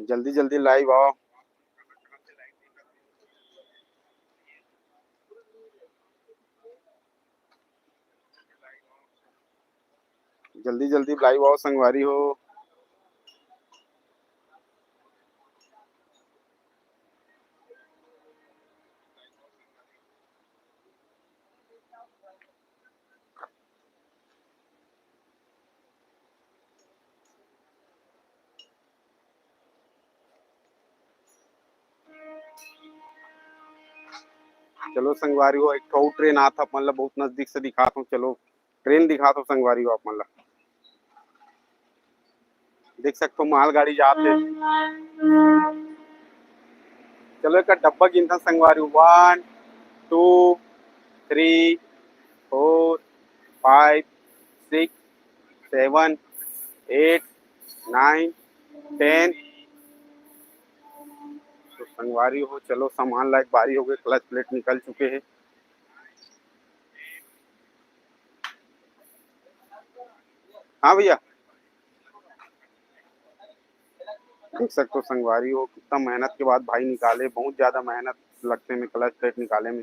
जल्दी जल्दी live आओ। जल्दी जल्दी live आओ संगवारी हो। चलो संगवारी हो, एक ठो train आत हे, आप मन ला बहुत नजदीक से दिखात हूँ। चलो train दिखात हूँ संगवारी हो आप मन ला। देख सकथो मालगाड़ी जात हे। चलो एक डब्बा गिनथन संगवारी हो, one, two, three, four, five, six, seven, eight, nine, ten। तो संगवारी हो, चलो सामान लायक बारी हो गए, clutch plate निकल चुके हैं। हाँ भैया, देख सकते हो संगवारी हो, कितना मेहनत के बाद भाई निकाले, बहुत ज्यादा मेहनत लगते में clutch plate निकाले में।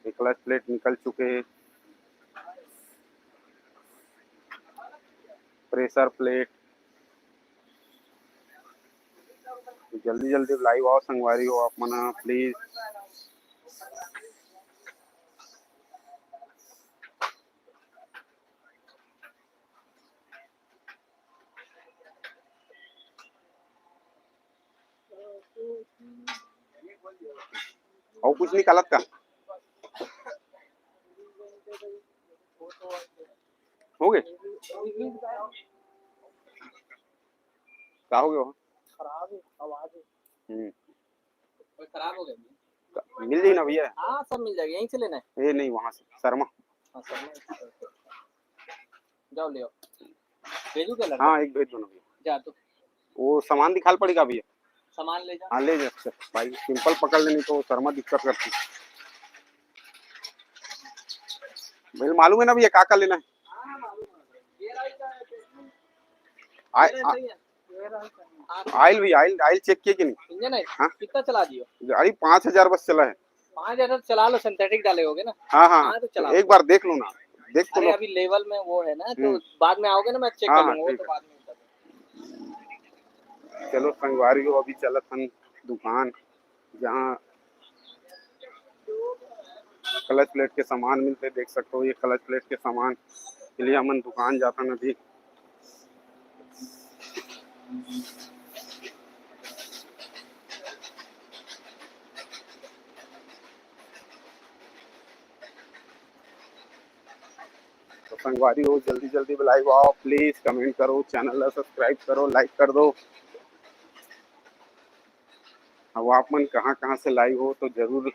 ये clutch plate निकल चुके हैं, pressure plate। जल्दी जल्दी live आओ संगवारी हो आप मन, please। और कुछ निकालत का? हो गए? का हो गया? खराब है, आवाज है। हम्म। वो खराब हो गया। मिल जाई ना भैया? हाँ, सब मिल जाएगा, यहीं से लेना है। ये नहीं, वहाँ से, शर्मा। हाँ, शर्मा। जाओ, ले आओ। भेजू क्या लड़का? हाँ, एक भेज दो ना भैया। जा तो। वो सामान दिखाल पड़ेगा भैया? सामान ले जा। हाँ, ले जा। अच्छा, भाई, simple पकड़ ले, नहीं तो शर्मा दिक्कत करती। भैया, मालूम है ना भैया, का का लेना है? हाँ, मालूम है। ये राइस है, ये आ, राइस आ, है। Oil भी, oil, oil check किए कि नहीं? इंजन है? हाँ? कितना चला दियो? गाड़ी पाँच हजार बस चला है। पाँच हजार चला लो, synthetic डाले होगे ना? हाँ, हाँ। हाँ, तो चला एक लो। बार देख लो ना, देख तो अरे, लो। अभी level में वो है ना, तो हम्म। बाद में आओगे ना, मैं check हाँ, कर हाँ, लूंगा, वो ठीक तो है। बाद में बता दूंगा। चलो संगवारी हो, अभी चलत हन दुकान, जहाँ clutch plate के सामान मिलते, देख सकते हो, ये clutch plate के सामान के लिए हमन दुकान जाथन अभी। तो संगवारी हो, जल्दी जल्दी live आओ, please comment करो, channel ला subscribe करो, like कर दो। अब आप मन कहाँ कहाँ से live हो तो जरूर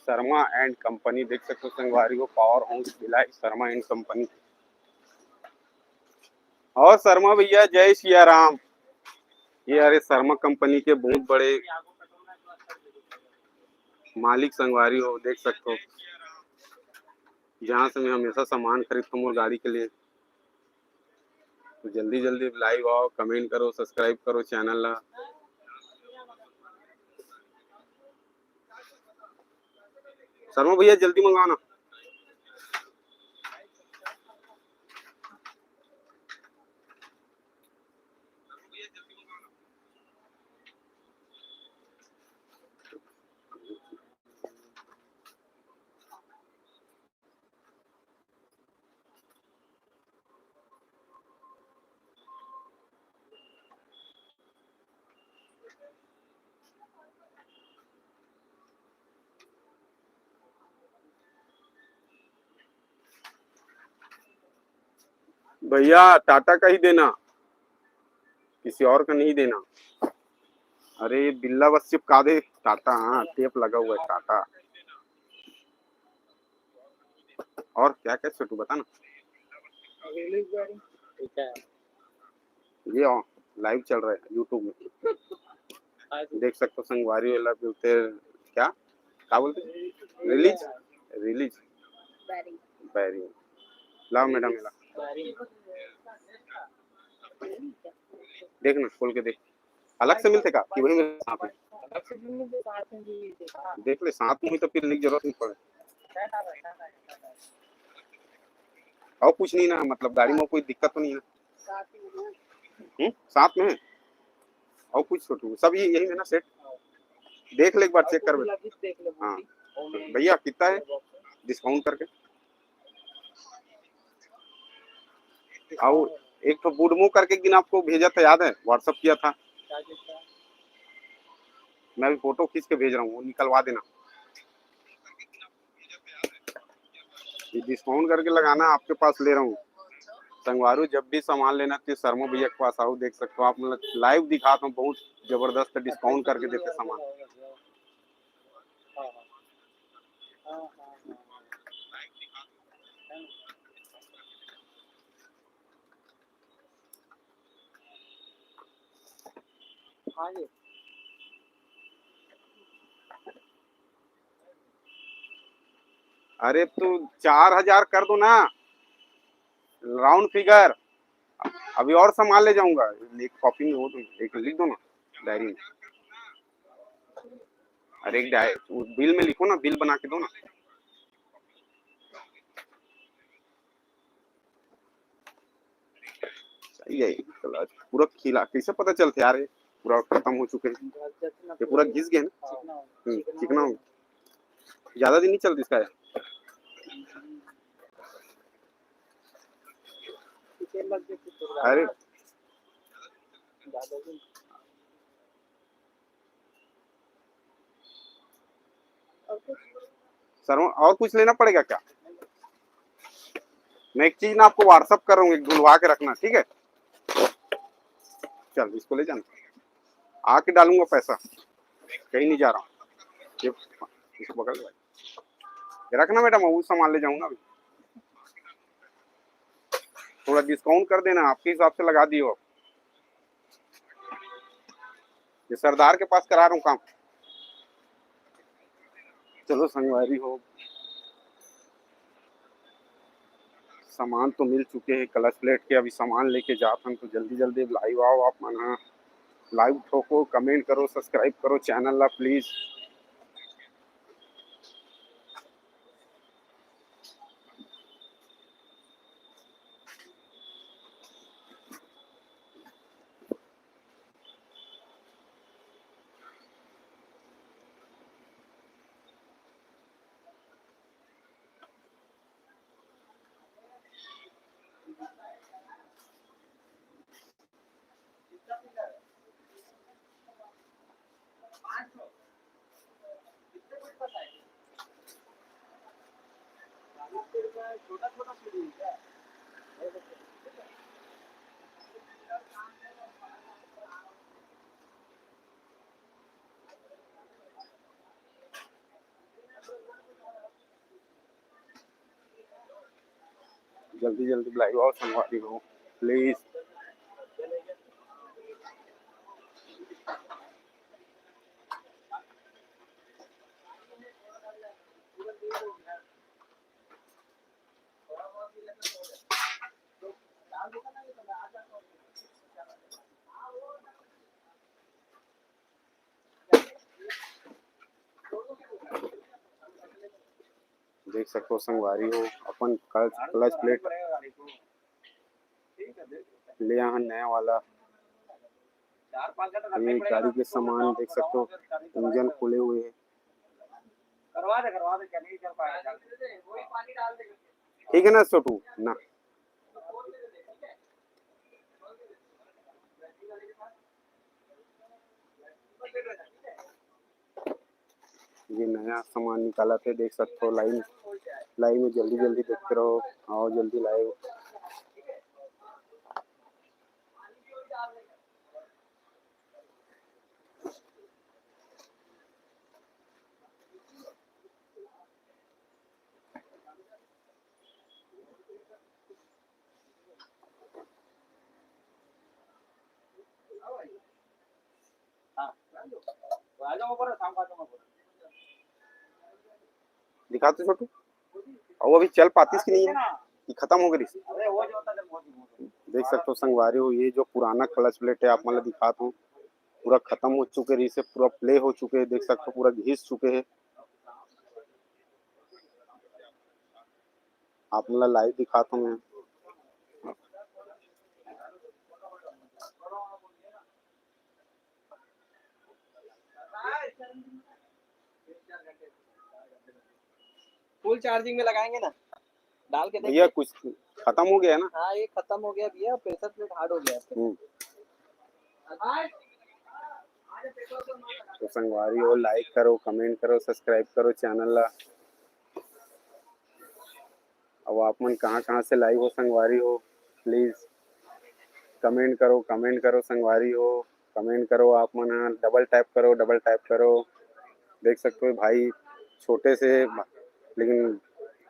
शर्मा and company देख सकते हो संगवारी हो, power house Bhilai, Sharma and company। और शर्मा भैया, जय सिया राम। ये हरे शर्मा कंपनी के बहुत बड़े मालिक संगवारी हो, देख सकते हो, जहाँ से मैं हमेशा सामान खरीदता हूँ मोर गाड़ी के लिए। तो जल्दी जल्दी लाइव आओ, कमेंट करो, सब्सक्राइब करो चैनल ला। शर्मा भैया, जल्दी मंगाओ ना। भैया, टाटा का ही देना, किसी और का नहीं देना। अरे, बिल्ला बस चिपका दे, टाटा, हाँ, टेप लगा हुआ है, टाटा। और क्या क्या छोटू, बता ना। ये लाइव चल रहा है YouTube में। देख सकते हो, संगवारी वाला बोलते हैं, क्या, क्या बोलते हैं? Release, release. बैरिंग। लाओ मैडम, ये ला। देख ना, खोल के देख। अलग से मिलते का कि वही में साथ में? देख ले, साथ में ही तो फिर लिख जरूरत नहीं पड़े। और कुछ नहीं ना, मतलब गाड़ी में कोई दिक्कत तो नहीं है? हम्म, साथ में है। और कुछ छोटू, सब ये, यही है ना सेट? देख ले एक बार, चेक कर। हाँ भैया, कितना है डिस्काउंट करके? और एक तो बूडमो करके एक दिन आपको भेजा था, याद है? WhatsApp किया था। मैं अभी फोटो खींच के भेज रहा हूँ, वो निकलवा देना। ये डिस्काउंट करके लगाना, आपके पास ले रहा हूँ। संगवारू, जब भी सामान लेना तो शर्मा भैया के पास आओ। देख सकते हो आप, मतलब लाइव दिखाता हूँ, बहुत जबरदस्त डिस्काउंट करके देते सामान। अरे, तो चार हजार कर दो ना, राउंड फिगर। अभी और सामान ले जाऊंगा, एक कॉपी में हो तो एक लिख दो ना डायरी में। अरे, एक डाय-, वो बिल में लिखो ना, बिल बना के दो ना। सही है, चलो, आज पूरा खिला, कैसे पता चलते यार, ये पूरा खत्म हो चुके हैं, ये पूरा घिस गए ना। हम्म, चिकना हो गया। ज्यादा दिन नहीं चलती इसका यार। अरे, सर, और कुछ लेना पड़ेगा क्या? मैं एक चीज ना आपको WhatsApp कर रहा हूँ, एक ढूंढवा के रखना, ठीक है? चल, इसको ले जाना, आके डालूंगा पैसा, कहीं नहीं जा रहा हूँ। ये इसको पकड़ लो, ये रखना मैडम, वो सामान ले जाऊंगा अभी। थोड़ा डिस्काउंट कर देना, आपके हिसाब से लगा दियो आप। ये सरदार के पास करा रहा हूँ काम। चलो संगवारी हो, सामान तो मिल चुके हैं क्लच प्लेट के, अभी सामान लेके जात हन, तो जल्दी जल्दी लाइव आओ आप मन ह, लाइव ठोको, कमेंट करो, सब्सक्राइब करो चैनल ला प्लीज। जल्दी जल्दी बुलाइयो संगवारी हो, प्लीज। देख सकथो संगवारी हो, अपन क्लच, क्लच प्लेट ले आहन नया वाला। ये गाड़ी के सामान देख सकथो, इंजन खोले हुए हे। ठीक है ना छोटू ना? ये नया सामान निकालत हे, देख सकथो। लाइन, लाइन में जल्दी जल्दी देखते रहो, आओ जल्दी लाइव। दिखा तो छोटू, अउ अभी चल पातिस कि नहीं है कि खत्म हो गई? देख सकते हो संगवारी हो, ये जो पुराना क्लच प्लेट है आप मन ल दिखात हो, पूरा खत्म हो चुके रहिस हे, पूरा प्ले हो चुके हे, देख सकते हो पूरा घिस चुके हे। आप मन ल लाइव दिखात हो मैं। फुल चार्जिंग में लगाएंगे ना, डाल के भैया देखिए। कुछ खत्म हो गया है ना? हाँ, ये खत्म हो गया भैया, प्रेशर प्लेट हार्ड हो गया है। हम्म। तो संगवारी हो, लाइक करो, कमेंट करो, सब्सक्राइब करो चैनल ला। अब आप मन कहाँ कहाँ से लाइव हो संगवारी हो, प्लीज कमेंट करो, कमेंट करो संगवारी हो, कमेंट करो। आप मन ह डबल टैप करो, डबल टैप करो। देख सकते हो भाई, छोटे से भा-, लेकिन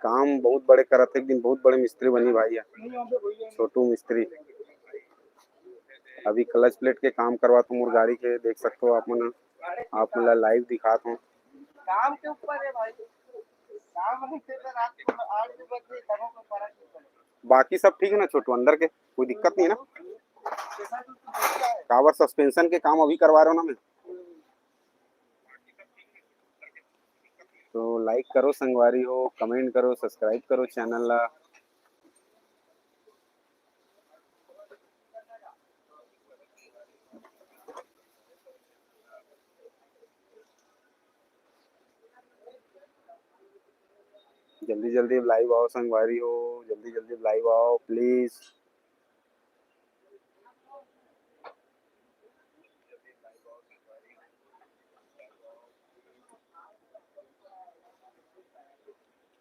काम बहुत बड़े करत हे, एक दिन बहुत बड़े मिस्त्री बनी भाई ह, छोटू मिस्त्री। अभी क्लच प्लेट के काम करवात हो मोर गाड़ी के, देख सकते हो आप मन ह, आप मन ला लाइव दिखात हो। काम के ऊपर है भाई, काम नहीं करते रात को आठ बजे तक, कोई फर्क नहीं पड़ेगा। बाकी सब ठीक है ना छोटू, अंदर के कोई दिक्कत नहीं है ना? काबर सस्पेंशन के काम अभी करवा रहे हो ना मैं। तो लाइक करो संगवारी हो, कमेंट करो, सब्सक्राइब करो चैनल ला। जल्दी जल्दी लाइव आओ संगवारी हो, जल्दी जल्दी लाइव आओ प्लीज।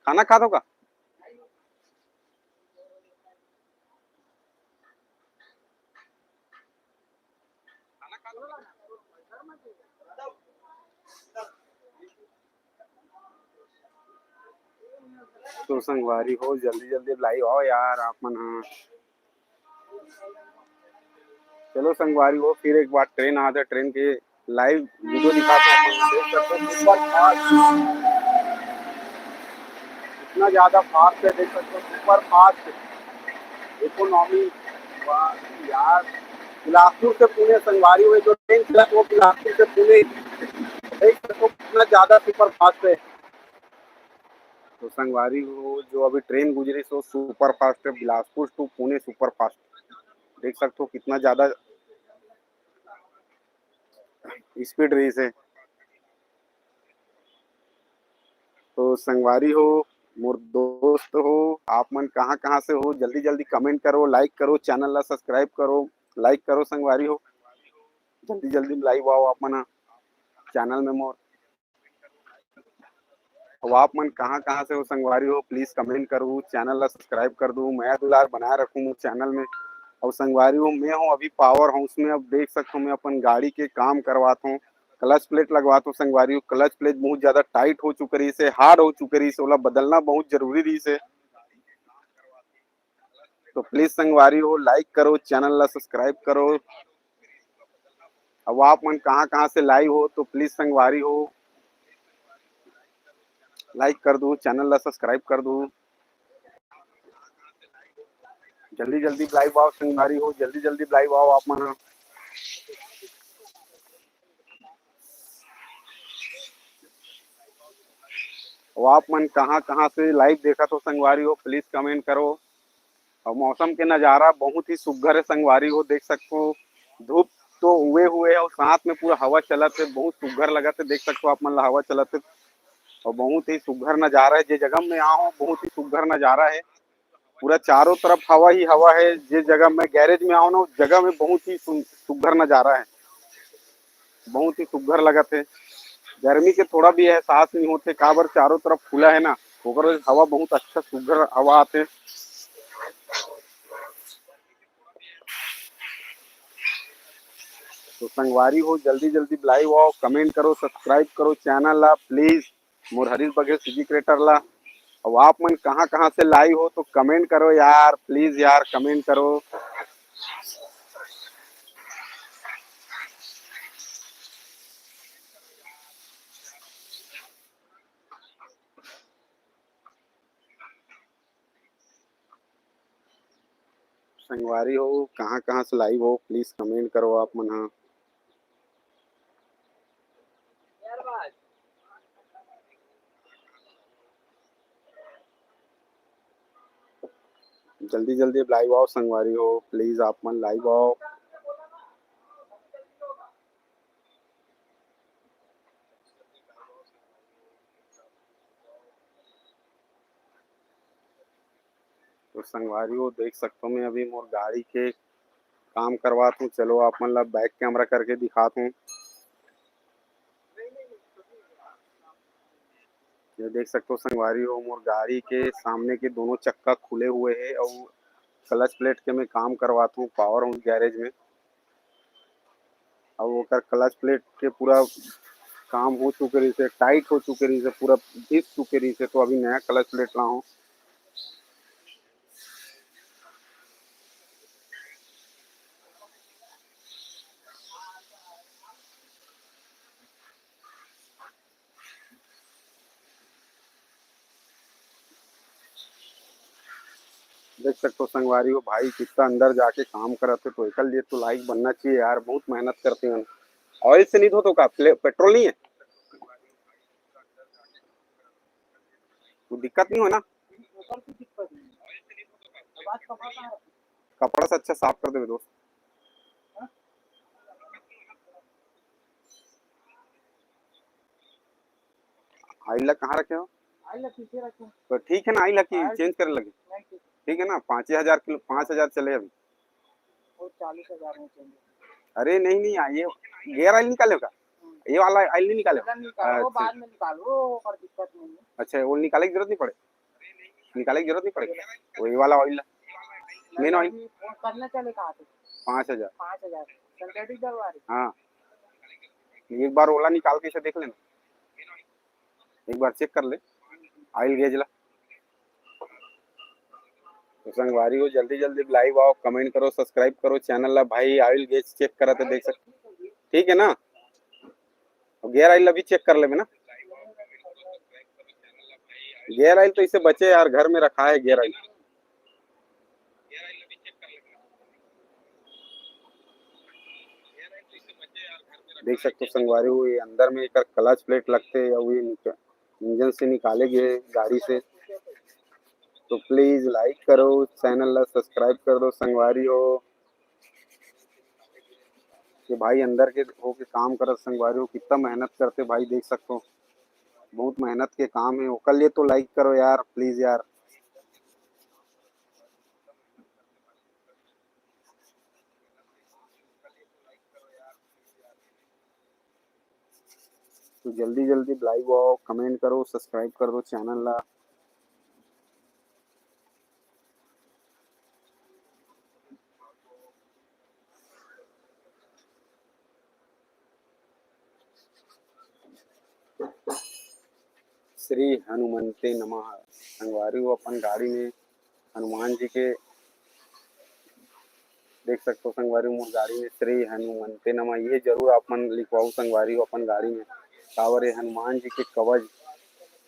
खाना खा दो का? तो संगवारी हो, जल्दी जल्दी लाइव आओ यार आप मन ह। चलो संगवारी हो, फिर एक बार ट्रेन आ जाए, ट्रेन के लाइव वीडियो दिखाते हैं। देख सकते हो सुपर फास्ट, इतना ज्यादा फास्ट है, देख सकते हो सुपर फास्ट इकोनॉमी। वाह यार, बिलासपुर से पुणे संगवारी हो, जो ट्रेन चला वो बिलासपुर से पुणे, देख सकते हो कितना ज्यादा सुपर फास्ट है। तो संगवारी हो, जो अभी ट्रेन गुजरी सो सुपर फास्ट है, Bilaspur to Pune super fast. देख सकते हो कितना ज्यादा स्पीड रहिस हे। तो संगवारी हो, मोर दोस्त हो, आप मन कहाँ कहाँ से हो, जल्दी जल्दी कमेंट करो, लाइक करो, चैनल ला सब्सक्राइब करो, लाइक करो संगवारी हो, जल्दी जल्दी लाइव आओ आप मन चैनल में मोर। अब आप मन कहाँ कहाँ से हो संगवारी हो, प्लीज कमेंट करू, चैनल ला सब्सक्राइब कर दू, मया दुलार बनाए रखू मोर चैनल में। और संगवारी हो, मैं हूँ अभी पावर हाउस में। अब देख सकते हो मैं अपन गाड़ी के काम करवाता हूँ, क्लच प्लेट लगवाता हूँ संगवारी हो। क्लच प्लेट बहुत ज्यादा टाइट हो चुके रहिस हे, हार्ड हो चुके रहिस हे, ओला बदलना बहुत जरूरी रहिस हे। तो प्लीज संगवारी हो, लाइक करो, चैनल ला सब्सक्राइब करो। अब आप मन कहाँ कहाँ से लाइव हो तो प्लीज संगवारी हो लाइक कर दू, चैनल ला सब्सक्राइब कर दू। जल्दी जल्दी लाइव आओ संगवारी हो, जल्दी जल्दी लाइव आओ आप मन। अउ आप मन कहाँ-कहाँ से live देखत हो संगवारी हो, please comment करो। अउ मौसम के नज़ारा बहुत ही सुघ्घर हे संगवारी हो, देख सकथो धूप तो उए हुए हे अउ साथ में पूरा हवा चलत हे, बहुत सुघ्घर लगत हे, देख सकथो आप मन ला हवा चलत हे। अउ बहुत ही सुघ्घर नज़ारा हे, जे जगह में आए हों बहुत ही सुघ्घर नज़ारा हे। पूरा चारों तरफ हवा ही हवा हे। जे जगह मैं garage में आए हों ना, उस जगह में बहुत ही सु-, सुघ्घर नज़ारा हे, बहुत ही सुघ्घर लगत हे। गर्मी के थोड़ा भी एहसास नहीं होथे, काबर चारों तरफ खुला हे ना, ओकर वजह से हवा बहुत अच्छा सुघ्घर हवा आथे। तो संगवारी हो, जल्दी जल्दी live आओ, comment करो, subscribe करो channel ला please। Mor Harish Baghel CG Creator ला। अउ आप मन कहाँ-कहाँ से live हो तो comment करो यार, please यार comment करो। संगवारी हो, कहाँ-कहाँ से live हो, please comment करो आप मन ह। जल्दी जल्दी live आओ संगवारी हो, please आप मन live आओ। तो संगवारी हो, देख सकथो, मैं अभी मोर गाड़ी के काम करवात हूँ। चलो, आप मन ला back camera करके दिखात हूँ। ये देख सकथो संगवारी हो, मोर गाड़ी के सामने के दोनों चक्का खुले हुए हे अउ clutch plate के मैं काम करवात हूँ Power House garage में। अउ ओकर clutch plate के पूरा काम हो चुके रहिसे, tight हो चुके रहिसे, पूरा घिस चुके रहिसे, तो अभी नया clutch plate लाहूँ। देख सकथो संगवारी हो, भाई कितना अंदर जाके काम करत हे, तो एकर लिए तो like बनना चाहिए यार, बहुत मेहनत करते हैं। Oil से नहीं धोते हो का? प्ले-, petrol नहीं है? वो दिक्कत नहीं हो ना? कपड़ा से अच्छा साफ कर देबे दोस्त। Oil ला कहाँ रखे हो? Oil ला पीछे रखे हो। तो ठीक है ना, oil ला कि oil change करे लगे? नहीं, ठीक है। ठीक है ना, पाँचे हजार किलो, पाँच हजार चले अभी। वो चालीस हजार में change। अरे नहीं, नहीं, आ, ये gear oil निकाले का? हम्म। ये वाला oil नहीं निकाले? निकालो, वो अच्छा। बाद में निकालो, वो ओकर दिक्कत नहीं है। अच्छा, वो निकाले की जरूरत नहीं पड़े? निकाले की जरूरत नहीं पड़े? वही वाला oil ला। Main oil। अभी वो करना चले कहाँ पे? पाँच हजार। पाँच हजार। Synthetic डलवा रहे? हाँ। एक बार ओला निकाल के इसे देख लेना, एक बार check कर ले oil gauge ला। तो संगवारी हो, जल्दी जल्दी live आओ, comment करो, subscribe करो channel ला। भाई oil gauge check करा तो देख सकते, ठीक है ना? Gear oil अभी check कर लेबे ना। Gear oil तो इसे बचे यार, घर में रखा है gear oil। देख सकते हो संगवारी हो, ये अंदर में एकर clutch plate लगते हैं, ये निक-, engine से निकाले गए गाड़ी से। तो please like करो, channel ला subscribe कर दो संगवारी हो। ये भाई अंदर के होके काम करत संगवारी हो, कितना मेहनत करते भाई, देख सकते हो, बहुत मेहनत के काम है। ओकर लिए तो like करो यार, please यार। तो जल्दी जल्दी live आओ, comment करो, subscribe कर दो channel ला। श्री हनुमंते नमः। संगवारी हो, अपन गाड़ी में हनुमान जी के देख सकते हो संगवारी हो, मोर गाड़ी में श्री हनुमंते नमः, ये जरूर आप मन लिखवाओ संगवारी हो अपन गाड़ी में। काबर ये हनुमान जी के कवच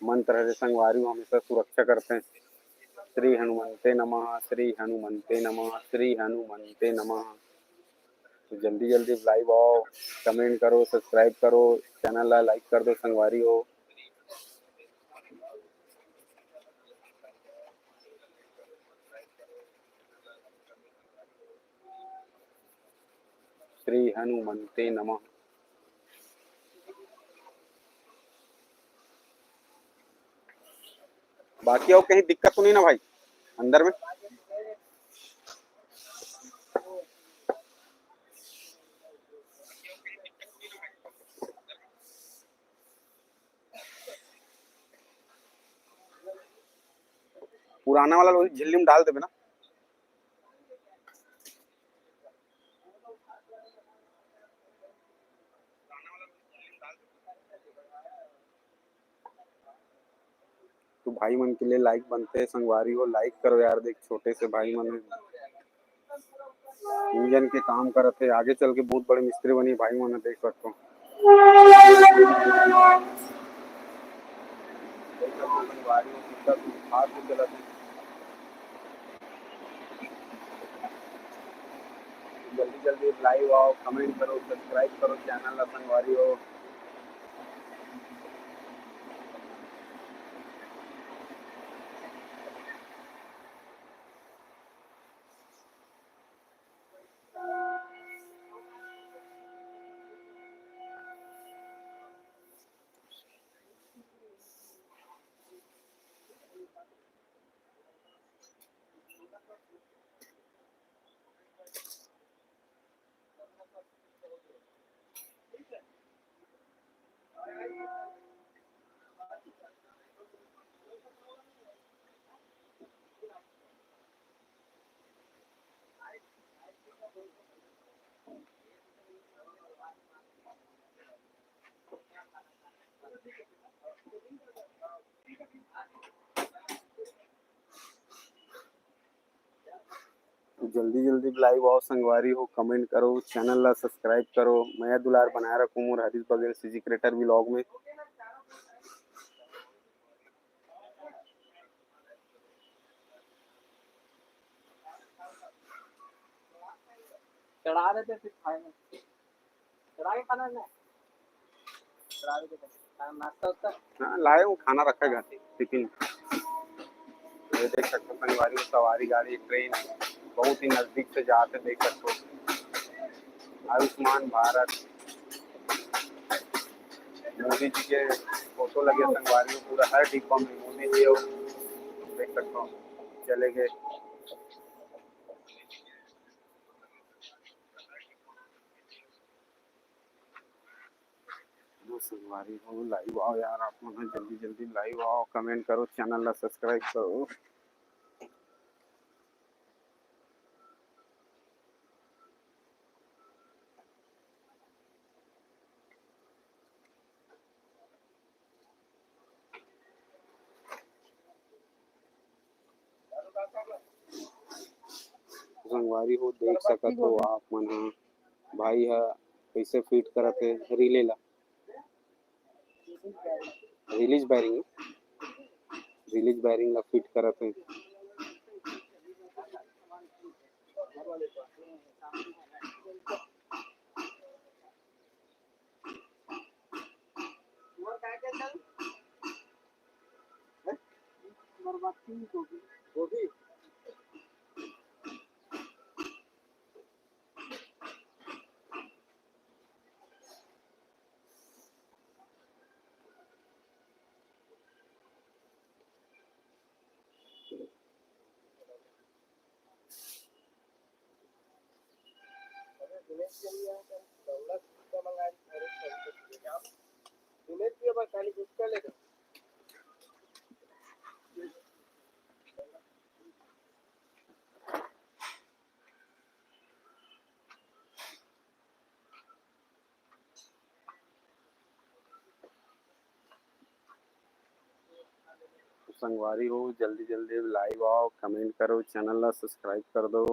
मंत्र हरे संगवारी हो, हमेशा सुरक्षा करते हैं। श्री हनुमंते नमः, श्री हनुमंते नमः, श्री हनुमंते नमः। तो जल्दी जल्दी live आओ, comment करो, subscribe करो, channel ला like कर दो संगवारी हो। श्री हनुमंते नमः। बाकी अउ कहीं दिक्कत तो नहीं ना भाई अंदर में? पुराना वाला लोग झिल्ली में डाल देबे ना। तो भाई मन के लिए लाइक बनते हैं संगवारी हो, लाइक करो यार। देख, छोटे से भाई मन इंजन के काम करत हे, आगे चल के बहुत बड़े मिस्त्री बनी भाई मन, देख सकते हो। जल्दी जल्दी लाइव आओ, कमेंट करो, सब्सक्राइब करो चैनल ला संगवारी हो। तो जल्दी जल्दी लाइव आओ संगवारी हो, कमेंट करो, चैनल ला सब्सक्राइब करो, मया दुलार बनाए रखो मोर Harish Baghel CG creator vlog में। चढ़ा देते फिर खाए में। चढ़ा के खाना है ना? चढ़ा के खाना, नाश्ता वास्ता? हाँ, लाए हूँ, खाना रखा है घर, टिफिन। ये देख सकते हो, संगवारी हो, सवारी गाड़ी, ट्रेन बहुत ही नजदीक से जाते, देख सकते हो। आयुष्मान भारत, मोदी जी के फोटो लगे, संगवारी हो, पूरा हर डिब्बा में मोदी जी हो, देख सकते हो, चले गए। संगवारी हो, लाइव आओ यार, आप मन जल्दी जल्दी लाइव आओ, कमेंट करो, चैनल ला सब्सक्राइब करो। संगवारी हो, देख सकत हो आप मन ह, भाई ह कइसे फिट करत हे रिले ला। रिलीज बैरिंग, रिलीज बैरिंग ला फिट करत हे। संगवारी हो, जल्दी जल्दी लाइव आओ, कमेंट करो, चैनल ला सब्सक्राइब कर दो।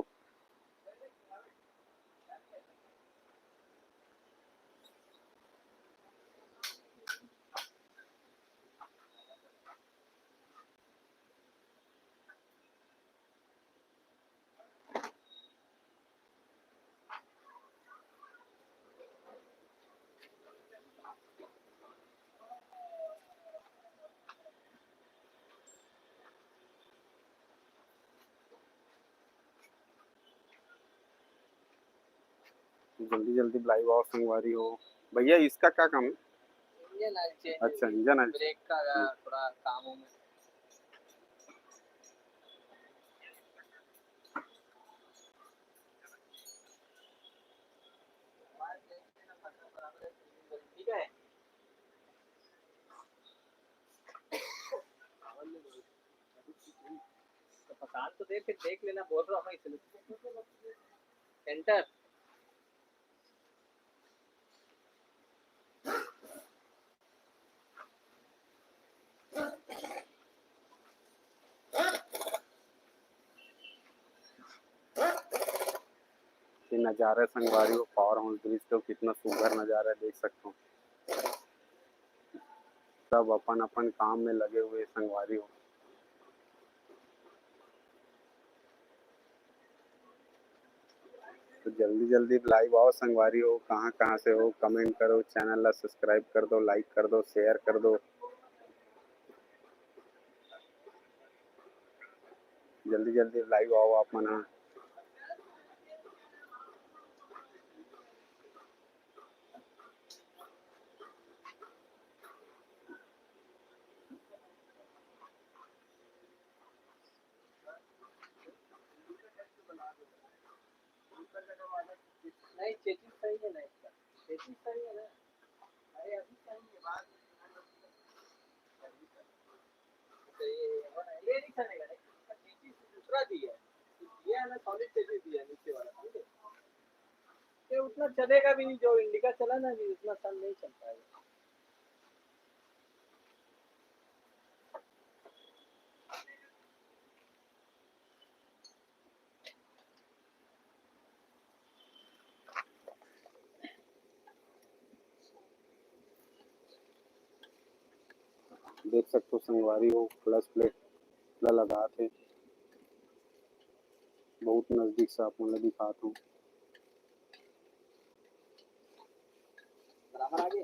जल्दी जल्दी बुलाई आओ संगवारी हो। भैया, इसका क्या काम है? Engine oil change. अच्छा, इंजन ऑयल। ब्रेक का थोड़ा काम हो। ठीक है। तो पकान तो दे, फिर देख लेना, बोल रहा हूँ मैं इसलिए। एंटर। ये नज़ारा संगवारी हो, पावर हाउस ब्रिज के कितना सुघर नज़ारा देख सकते हो। सब अपन अपन काम में लगे हुए संगवारी हो। तो जल्दी जल्दी लाइव आओ संगवारी हो, कहाँ कहाँ से हो, कमेंट करो, चैनल ला सब्सक्राइब कर दो, लाइक कर दो, शेयर कर दो। जल्दी जल्दी लाइव आओ आप मन ह। नहीं, चेचिस सही है ना इसका, चेचिस सही है ना। अरे अभी सही है, बाद में। अच्छा, ये, ये नहीं चलेगा, नहीं? चेचिस दूसरा दिया है, दिया है ना, सॉलिड चेचिस दिया है नीचे वाला, समझे? ये उतना चलेगा भी नहीं, जो इंडिका चला ना, अभी उतना सन नहीं चल पाएगा। देख सकते हो संगवारी हो, क्लच प्लेट ला लगात हे, बहुत नजदीक से आप मन ला दिखात हूँ। बराबर आगे।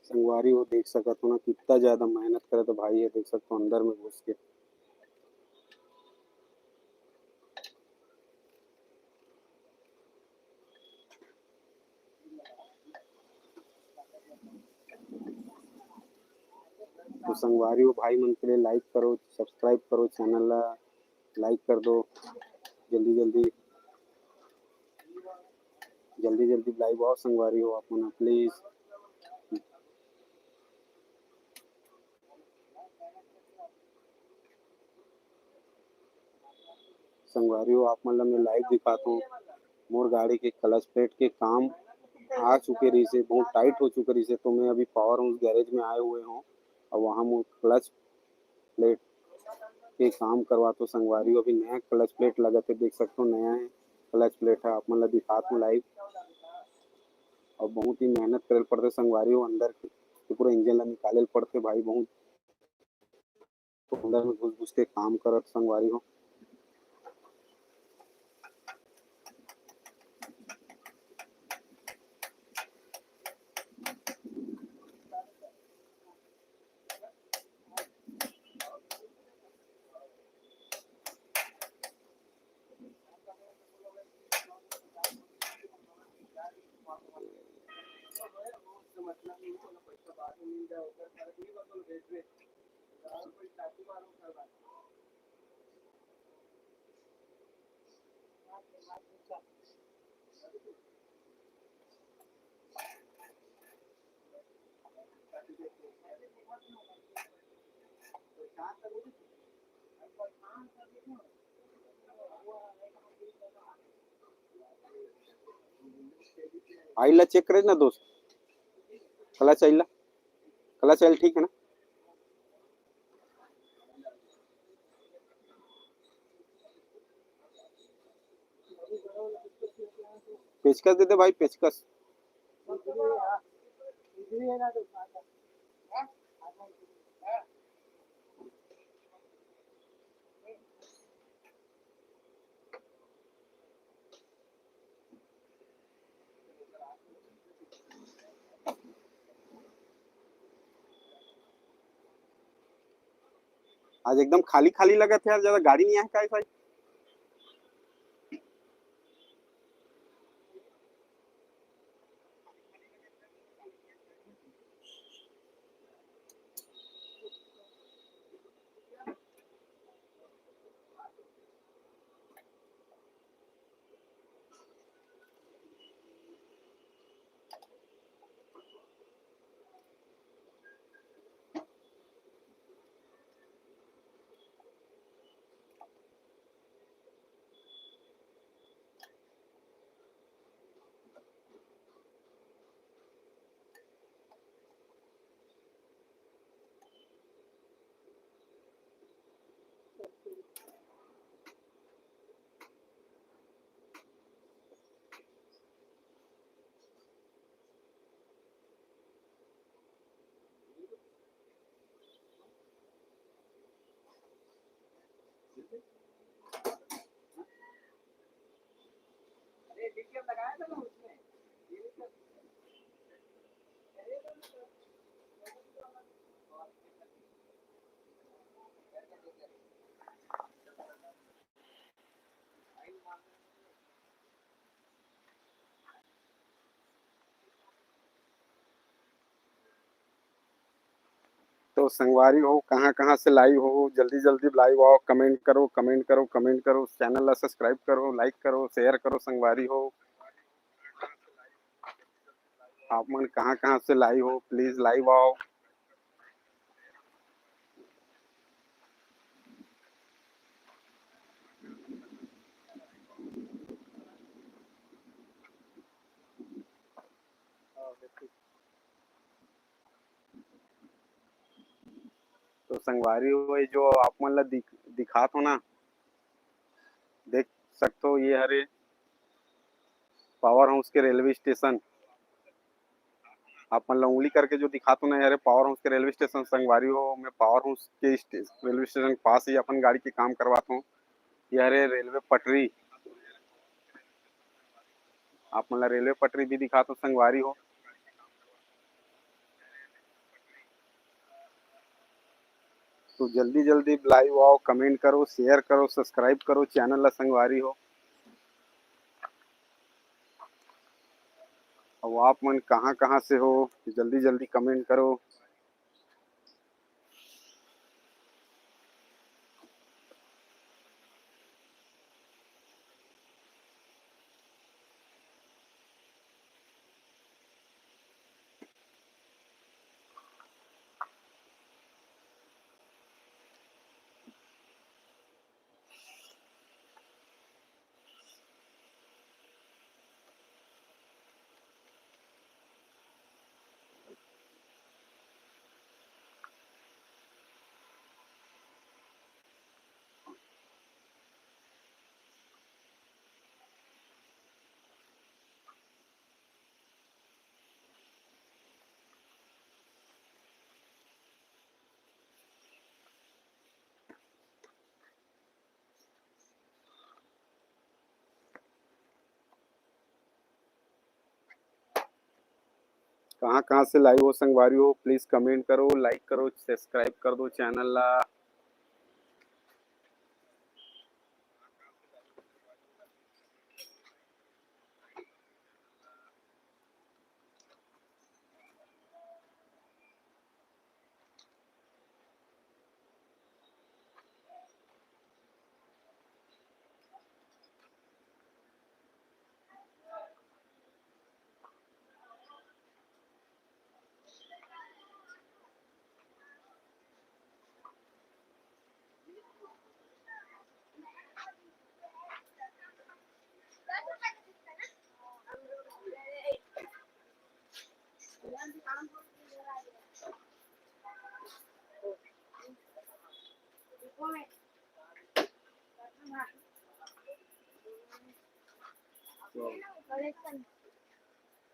संगवारी हो, देख सकत हो ना, कितना ज्यादा मेहनत करत भाई हे। देख सकत हो अंदर में घुस के। तो संगवारी हो, भाई मन के लिए लाइक करो, सब्सक्राइब करो, चैनल ला लाइक कर दो जल्दी जल्दी, जल्दी जल्दी लाइव आओ संगवारी हो आप मन प्लीज। संगवारी हो, आप मन ला मैं लाइव दिखात हूँ। मोर गाड़ी के क्लच प्लेट के काम आ चुके रहिसे, बहुत टाइट हो चुके रहिसे, तो मैं अभी पावर हाउस गैरेज में आए हुए हूँ और वहाँ मोर क्लच प्लेट के काम करवात हूँ संगवारी हो। अभी नया क्लच प्लेट लगत हे, देख सकते हो नया है क्लच प्लेट है, आप मन ला दिखात हूँ लाइव। और बहुत ही मेहनत करे पड़ते संगवारी हो, अंदर के पूरा इंजन ला निकाले पड़ते भाई, बहुत अंदर में घुस घुस के काम करत संगवारी हो। आइल ला चेक करे ना दोस्त, क्लच आइल ला, क्लच आइल ठीक है ना? पेचकस दे दे भाई, पेचकस। आज एकदम खाली खाली लगत हे यार, ज्यादा गाड़ी नहीं आए का भाई? तो संगवारी हो, कहाँ कहाँ से लाइव हो, जल्दी जल्दी लाइव आओ, कमेंट करो, कमेंट करो, कमेंट करो, चैनल ला सब्सक्राइब करो, लाइक करो, शेयर करो संगवारी हो। आप मन कहाँ कहाँ से लाइव हो, प्लीज लाइव आओ। तो संगवारी हो, ये जो आप मन ला दिख, दिखात हो ना, देख सकते हो, ये हरे पावर हाउस के रेलवे स्टेशन। आप मन ला उंगली करके जो दिखात हो ना, ये हरे पावर हाउस के रेलवे स्टेशन। संगवारी हो, मैं पावर हाउस के स्टे-, रेलवे स्टेशन के पास ही अपन गाड़ी के काम करवात हूँ। ये हरे रेलवे पटरी, आप मन ला रेलवे पटरी भी दिखात हो संगवारी हो। तो जल्दी जल्दी लाइव आओ, कमेंट करो, शेयर करो, सब्सक्राइब करो चैनल ला संगवारी हो। अब आप मन कहाँ कहाँ से हो, जल्दी जल्दी कमेंट करो। कहाँ कहाँ से लाइव हो संगवारी हो, प्लीज कमेंट करो, लाइक करो, सब्सक्राइब कर दो चैनल ला।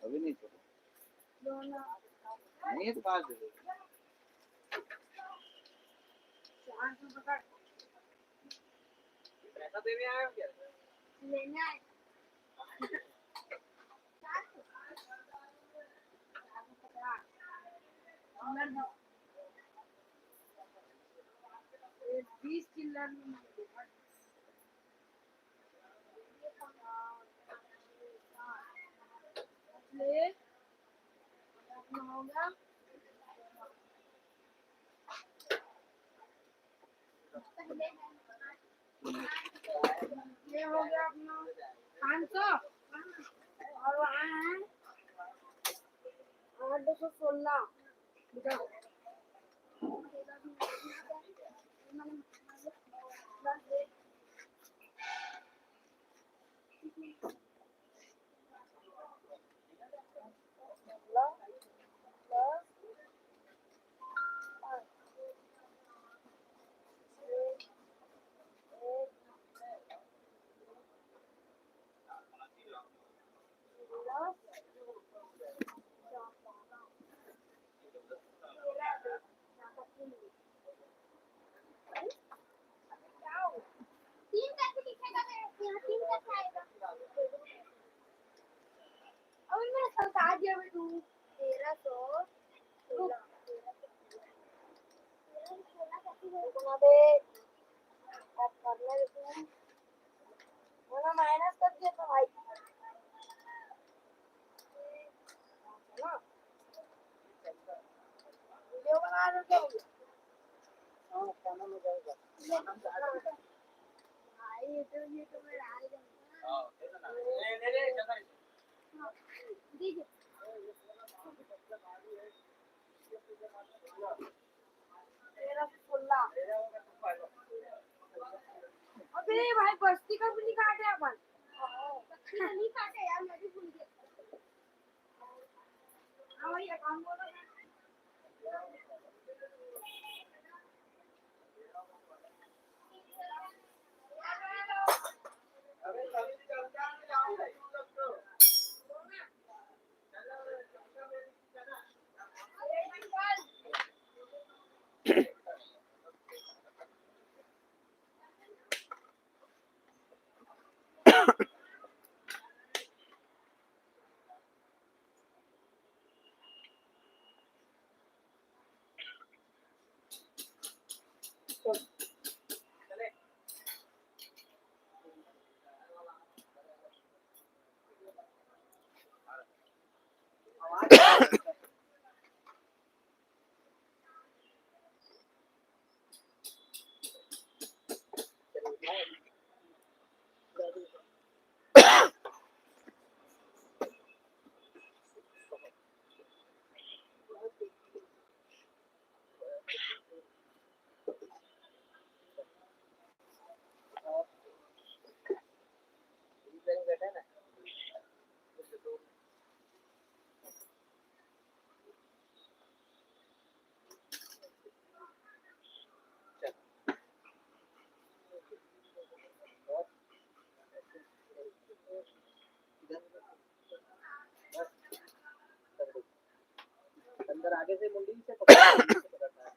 अभी नहीं चला। नहीं है तो कहाँ से? पैसा देने आए हो क्या? लेना है। बीस चिल्लर में ले। ये हो गया अपना पाँच सौ और वहाँ है आठ सौ सोलह। तीन करके दिखेगा मेरे को, यहाँ तीन करके आएगा। अभी मैंने कल कहा दिया मैं तू तेरह सौ सोलह। तेरह सौ सोलह करके मेरे को ना दे। अब कर ले तू। वो ना माइनस कर दिया था भाई। वीडियो बना रहे हो क्या भैया? हाँ, खाना में जाएगा। हाँ, ये तो, ये तो मैं डाल दूंगा। हाँ, दे देना। ले, ले, ले, चलो। हाँ, दीजिए। तेरह सौ सोलह। अबे भाई, बस्ती का भी नहीं काटे अपन। बस्ती का नहीं काटे यार, मैं भी भूल गया। हाँ भैया, काम बोलो ना। अंदर आगे से मुंडी से पकड़ना है, मुंडी से पकड़ना है।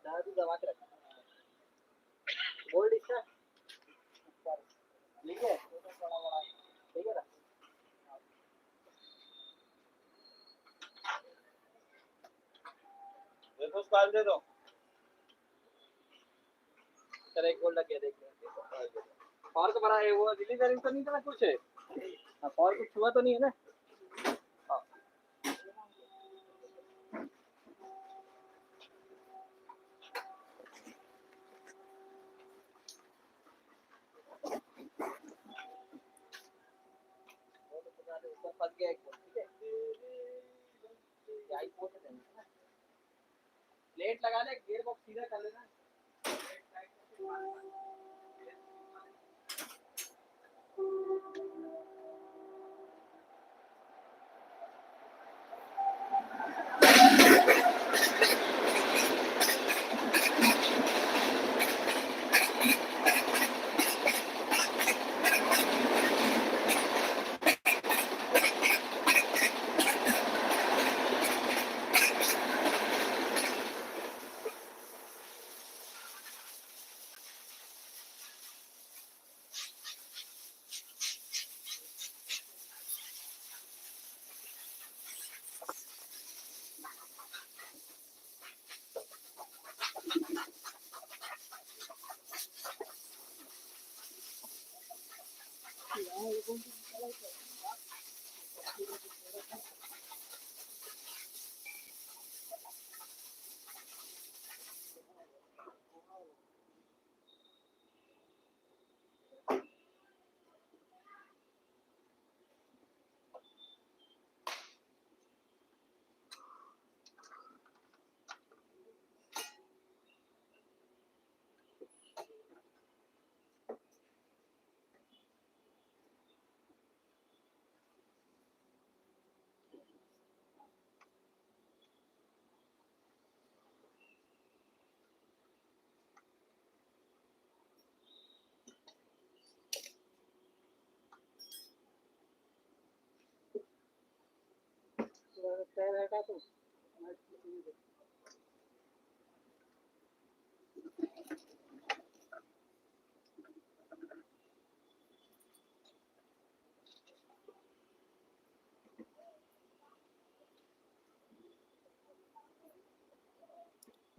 दादू दबा के रख। बोल्ड इसका। ठीक है? ठीक है ना? देखो, उसको आने दे दो। चल, एक गोल लग गया, देख। और तो बड़ा है, वो रिलीज वाली तो नहीं था कुछ? हाँ, और कुछ हुआ तो नहीं है ना? हाँ। फंस गया एक गोल, ठीक है? क्या ही बोल रहे हैं ना? प्लेट लगा ले, गियर बॉक्स सीधा कर लेना।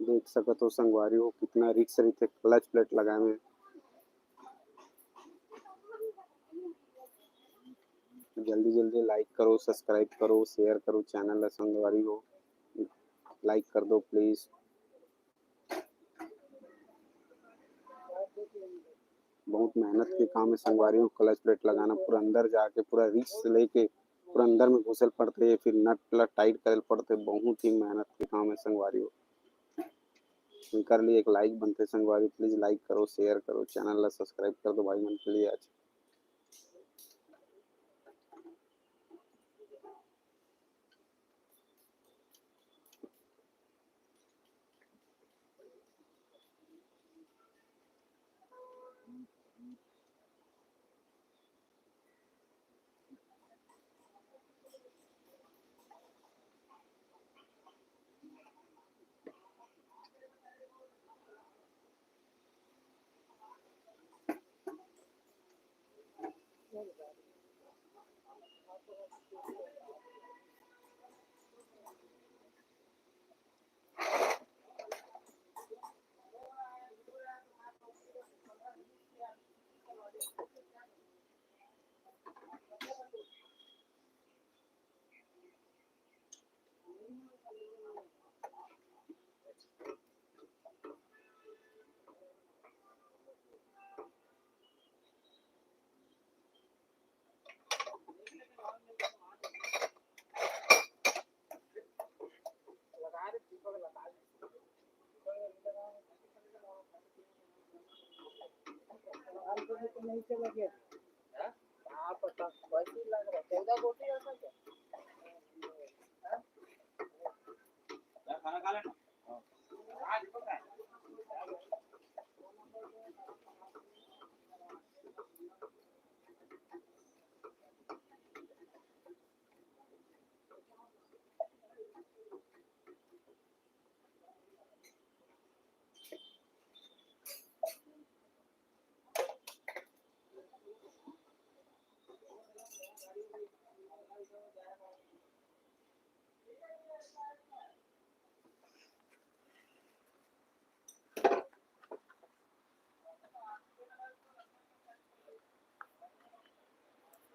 देख सकत हो संगवारी हो, कितना रिस्क रहिथे क्लच प्लेट लगाए में। जल्दी जल्दी लाइक करो, सब्सक्राइब करो, शेयर करो चैनल ला संगवारी हो, लाइक कर दो प्लीज। बहुत मेहनत के काम है संगवारी हो, क्लच प्लेट लगाना, पूरा अंदर जाके पूरा रिस्क लेके पूरा अंदर में घुसल पड़ते हैं, फिर नट ला टाइट करे पड़ते, बहुत ही मेहनत के काम है संगवारी हो। इनकर लिए एक लाइक बनते संगवारी, प्लीज लाइक करो, शेयर करो, चैनल ला सब्सक्राइब कर दो भाई मन के लिए आज।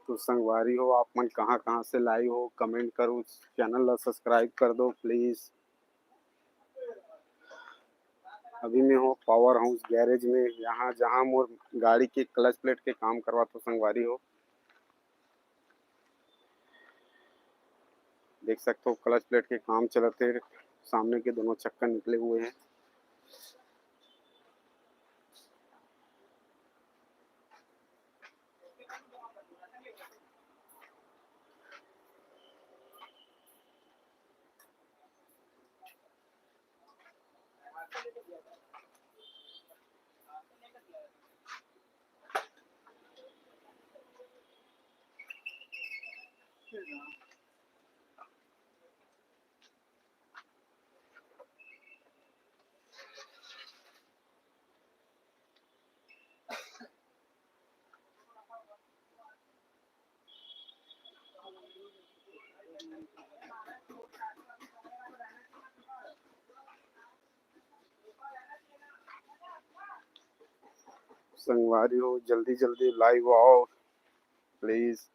तो संगवारी हो, आप मन कहाँ-कहाँ से लाइव हो, कमेंट करो, चैनल ला सब्सक्राइब कर दो प्लीज। अभी मैं हूँ पावर हाउस गैरेज में, यहाँ जहाँ मोर गाड़ी के क्लच प्लेट के काम करवाथों संगवारी हो। देख सकते हो क्लच प्लेट के काम चलत हे, सामने के दोनों चक्का निकले हुए हैं। संगवारी हो, जल्दी जल्दी live आओ please।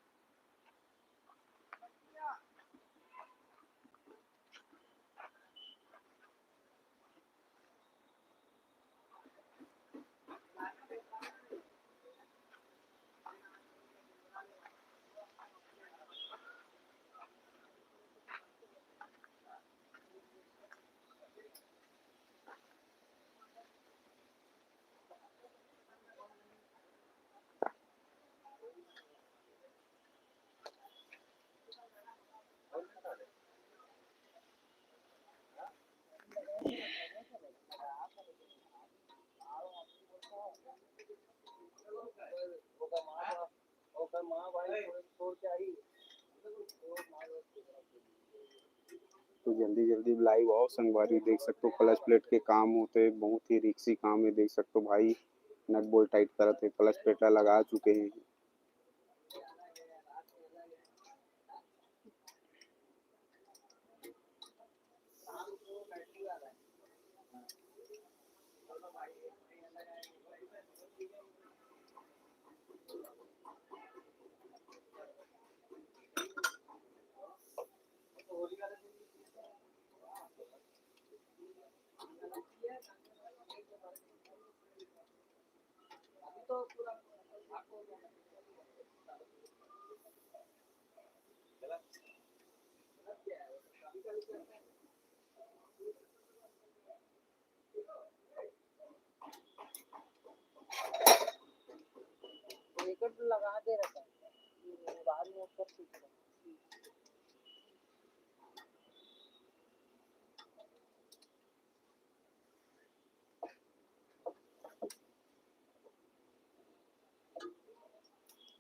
तो जल्दी जल्दी live आओ संगवारी, देख सकते हो clutch plate के काम होते, बहुत ही रिक्सी काम है। देख सकते हो भाई, नट बोल्ट टाइट करत है, clutch plate ला लगा चुके हैं।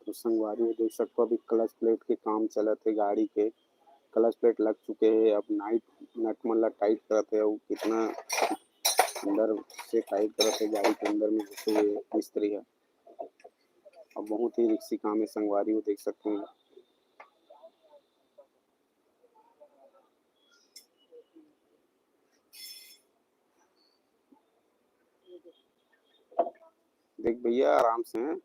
तो संगवारी हो, देख सकते हो अभी clutch plate के काम चलत है गाड़ी के। Clutch plate लग चुके हैं, अब नाइट नट मन ला टाइट करत है। वो कितना अंदर से टाइट करत है गाड़ी के अंदर में घुसे हुए मिस्त्री है। अब बहुत ही रिक्सी काम है संगवारी हो, देख सकते हैं। देख भैया, आराम से हैं,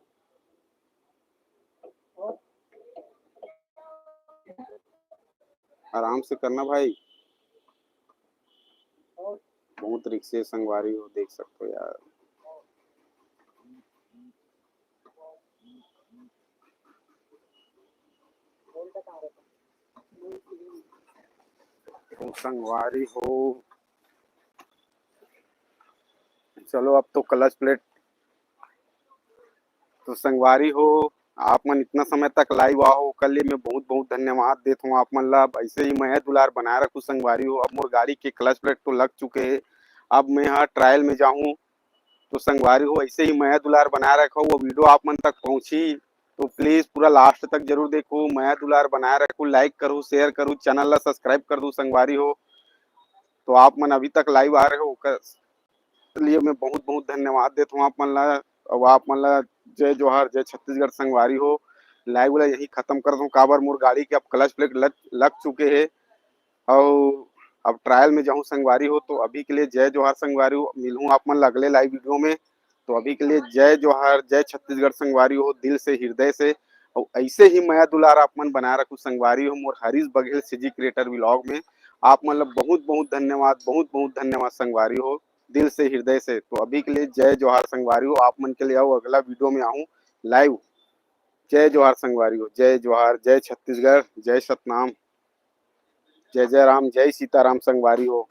आराम से करना भाई। बहुत रिक्से संगवारी हो, देख सकते हो यार। तो संगवारी हो, चलो अब तो clutch plate। तो संगवारी हो, आप मन इतना समय तक live आओ, ओकर लिए मैं बहुत बहुत धन्यवाद देत हूँ आप मन ला। अब ऐसे ही मया दुलार बनाए रखू संगवारी हो। अब मोर गाड़ी के clutch plate तो लग चुके हे, अब मैं हा trial में जाहूँ। तो संगवारी हो, ऐसे ही मया दुलार बनाए रखो, वो video आप मन तक पहुँची। तो please पूरा last तक जरूर देखो, मया दुलार बनाए रखो, like करो, share करो, channel ला subscribe कर दो संगवारी हो। तो आप मन अभी तक live आ रहे हो, ओकर लिए मैं बहुत बहुत धन्यवाद देत हूँ आप मन ला। अउ आप मन ला जय जोहार, जय छत्तीसगढ़ संगवारी हो। Live ला यही खत्म करत हूँ, काबर मोर गाड़ी के अब clutch plate लग, लग चुके हे। अउ अब trial में जाहूँ संगवारी हो। तो अभी के लिए जय जोहार संगवारी हो, मिलहूँ आप मन ला अगले live video में। तो अभी के लिए जय जोहार, जय छत्तीसगढ़ संगवारी हो, दिल से, हृदय से। अउ ऐसे ही मया दुलार आप मन बनाए रखू संगवारी हो मोर Harish Baghel CG Creator vlog में। आप मन ला बहुत बहुत धन्यवाद, बहुत बहुत धन्यवाद संगवारी हो, दिल से, हृदय से। तो अभी के लिए जय जोहार संगवारी हो, आप मन के लिए अउ अगला video में आहूँ live। जय जोहार संगवारी हो, जय जोहार, जय छत्तीसगढ़, जय सतनाम, जय जय राम, जय सीताराम संगवारी हो।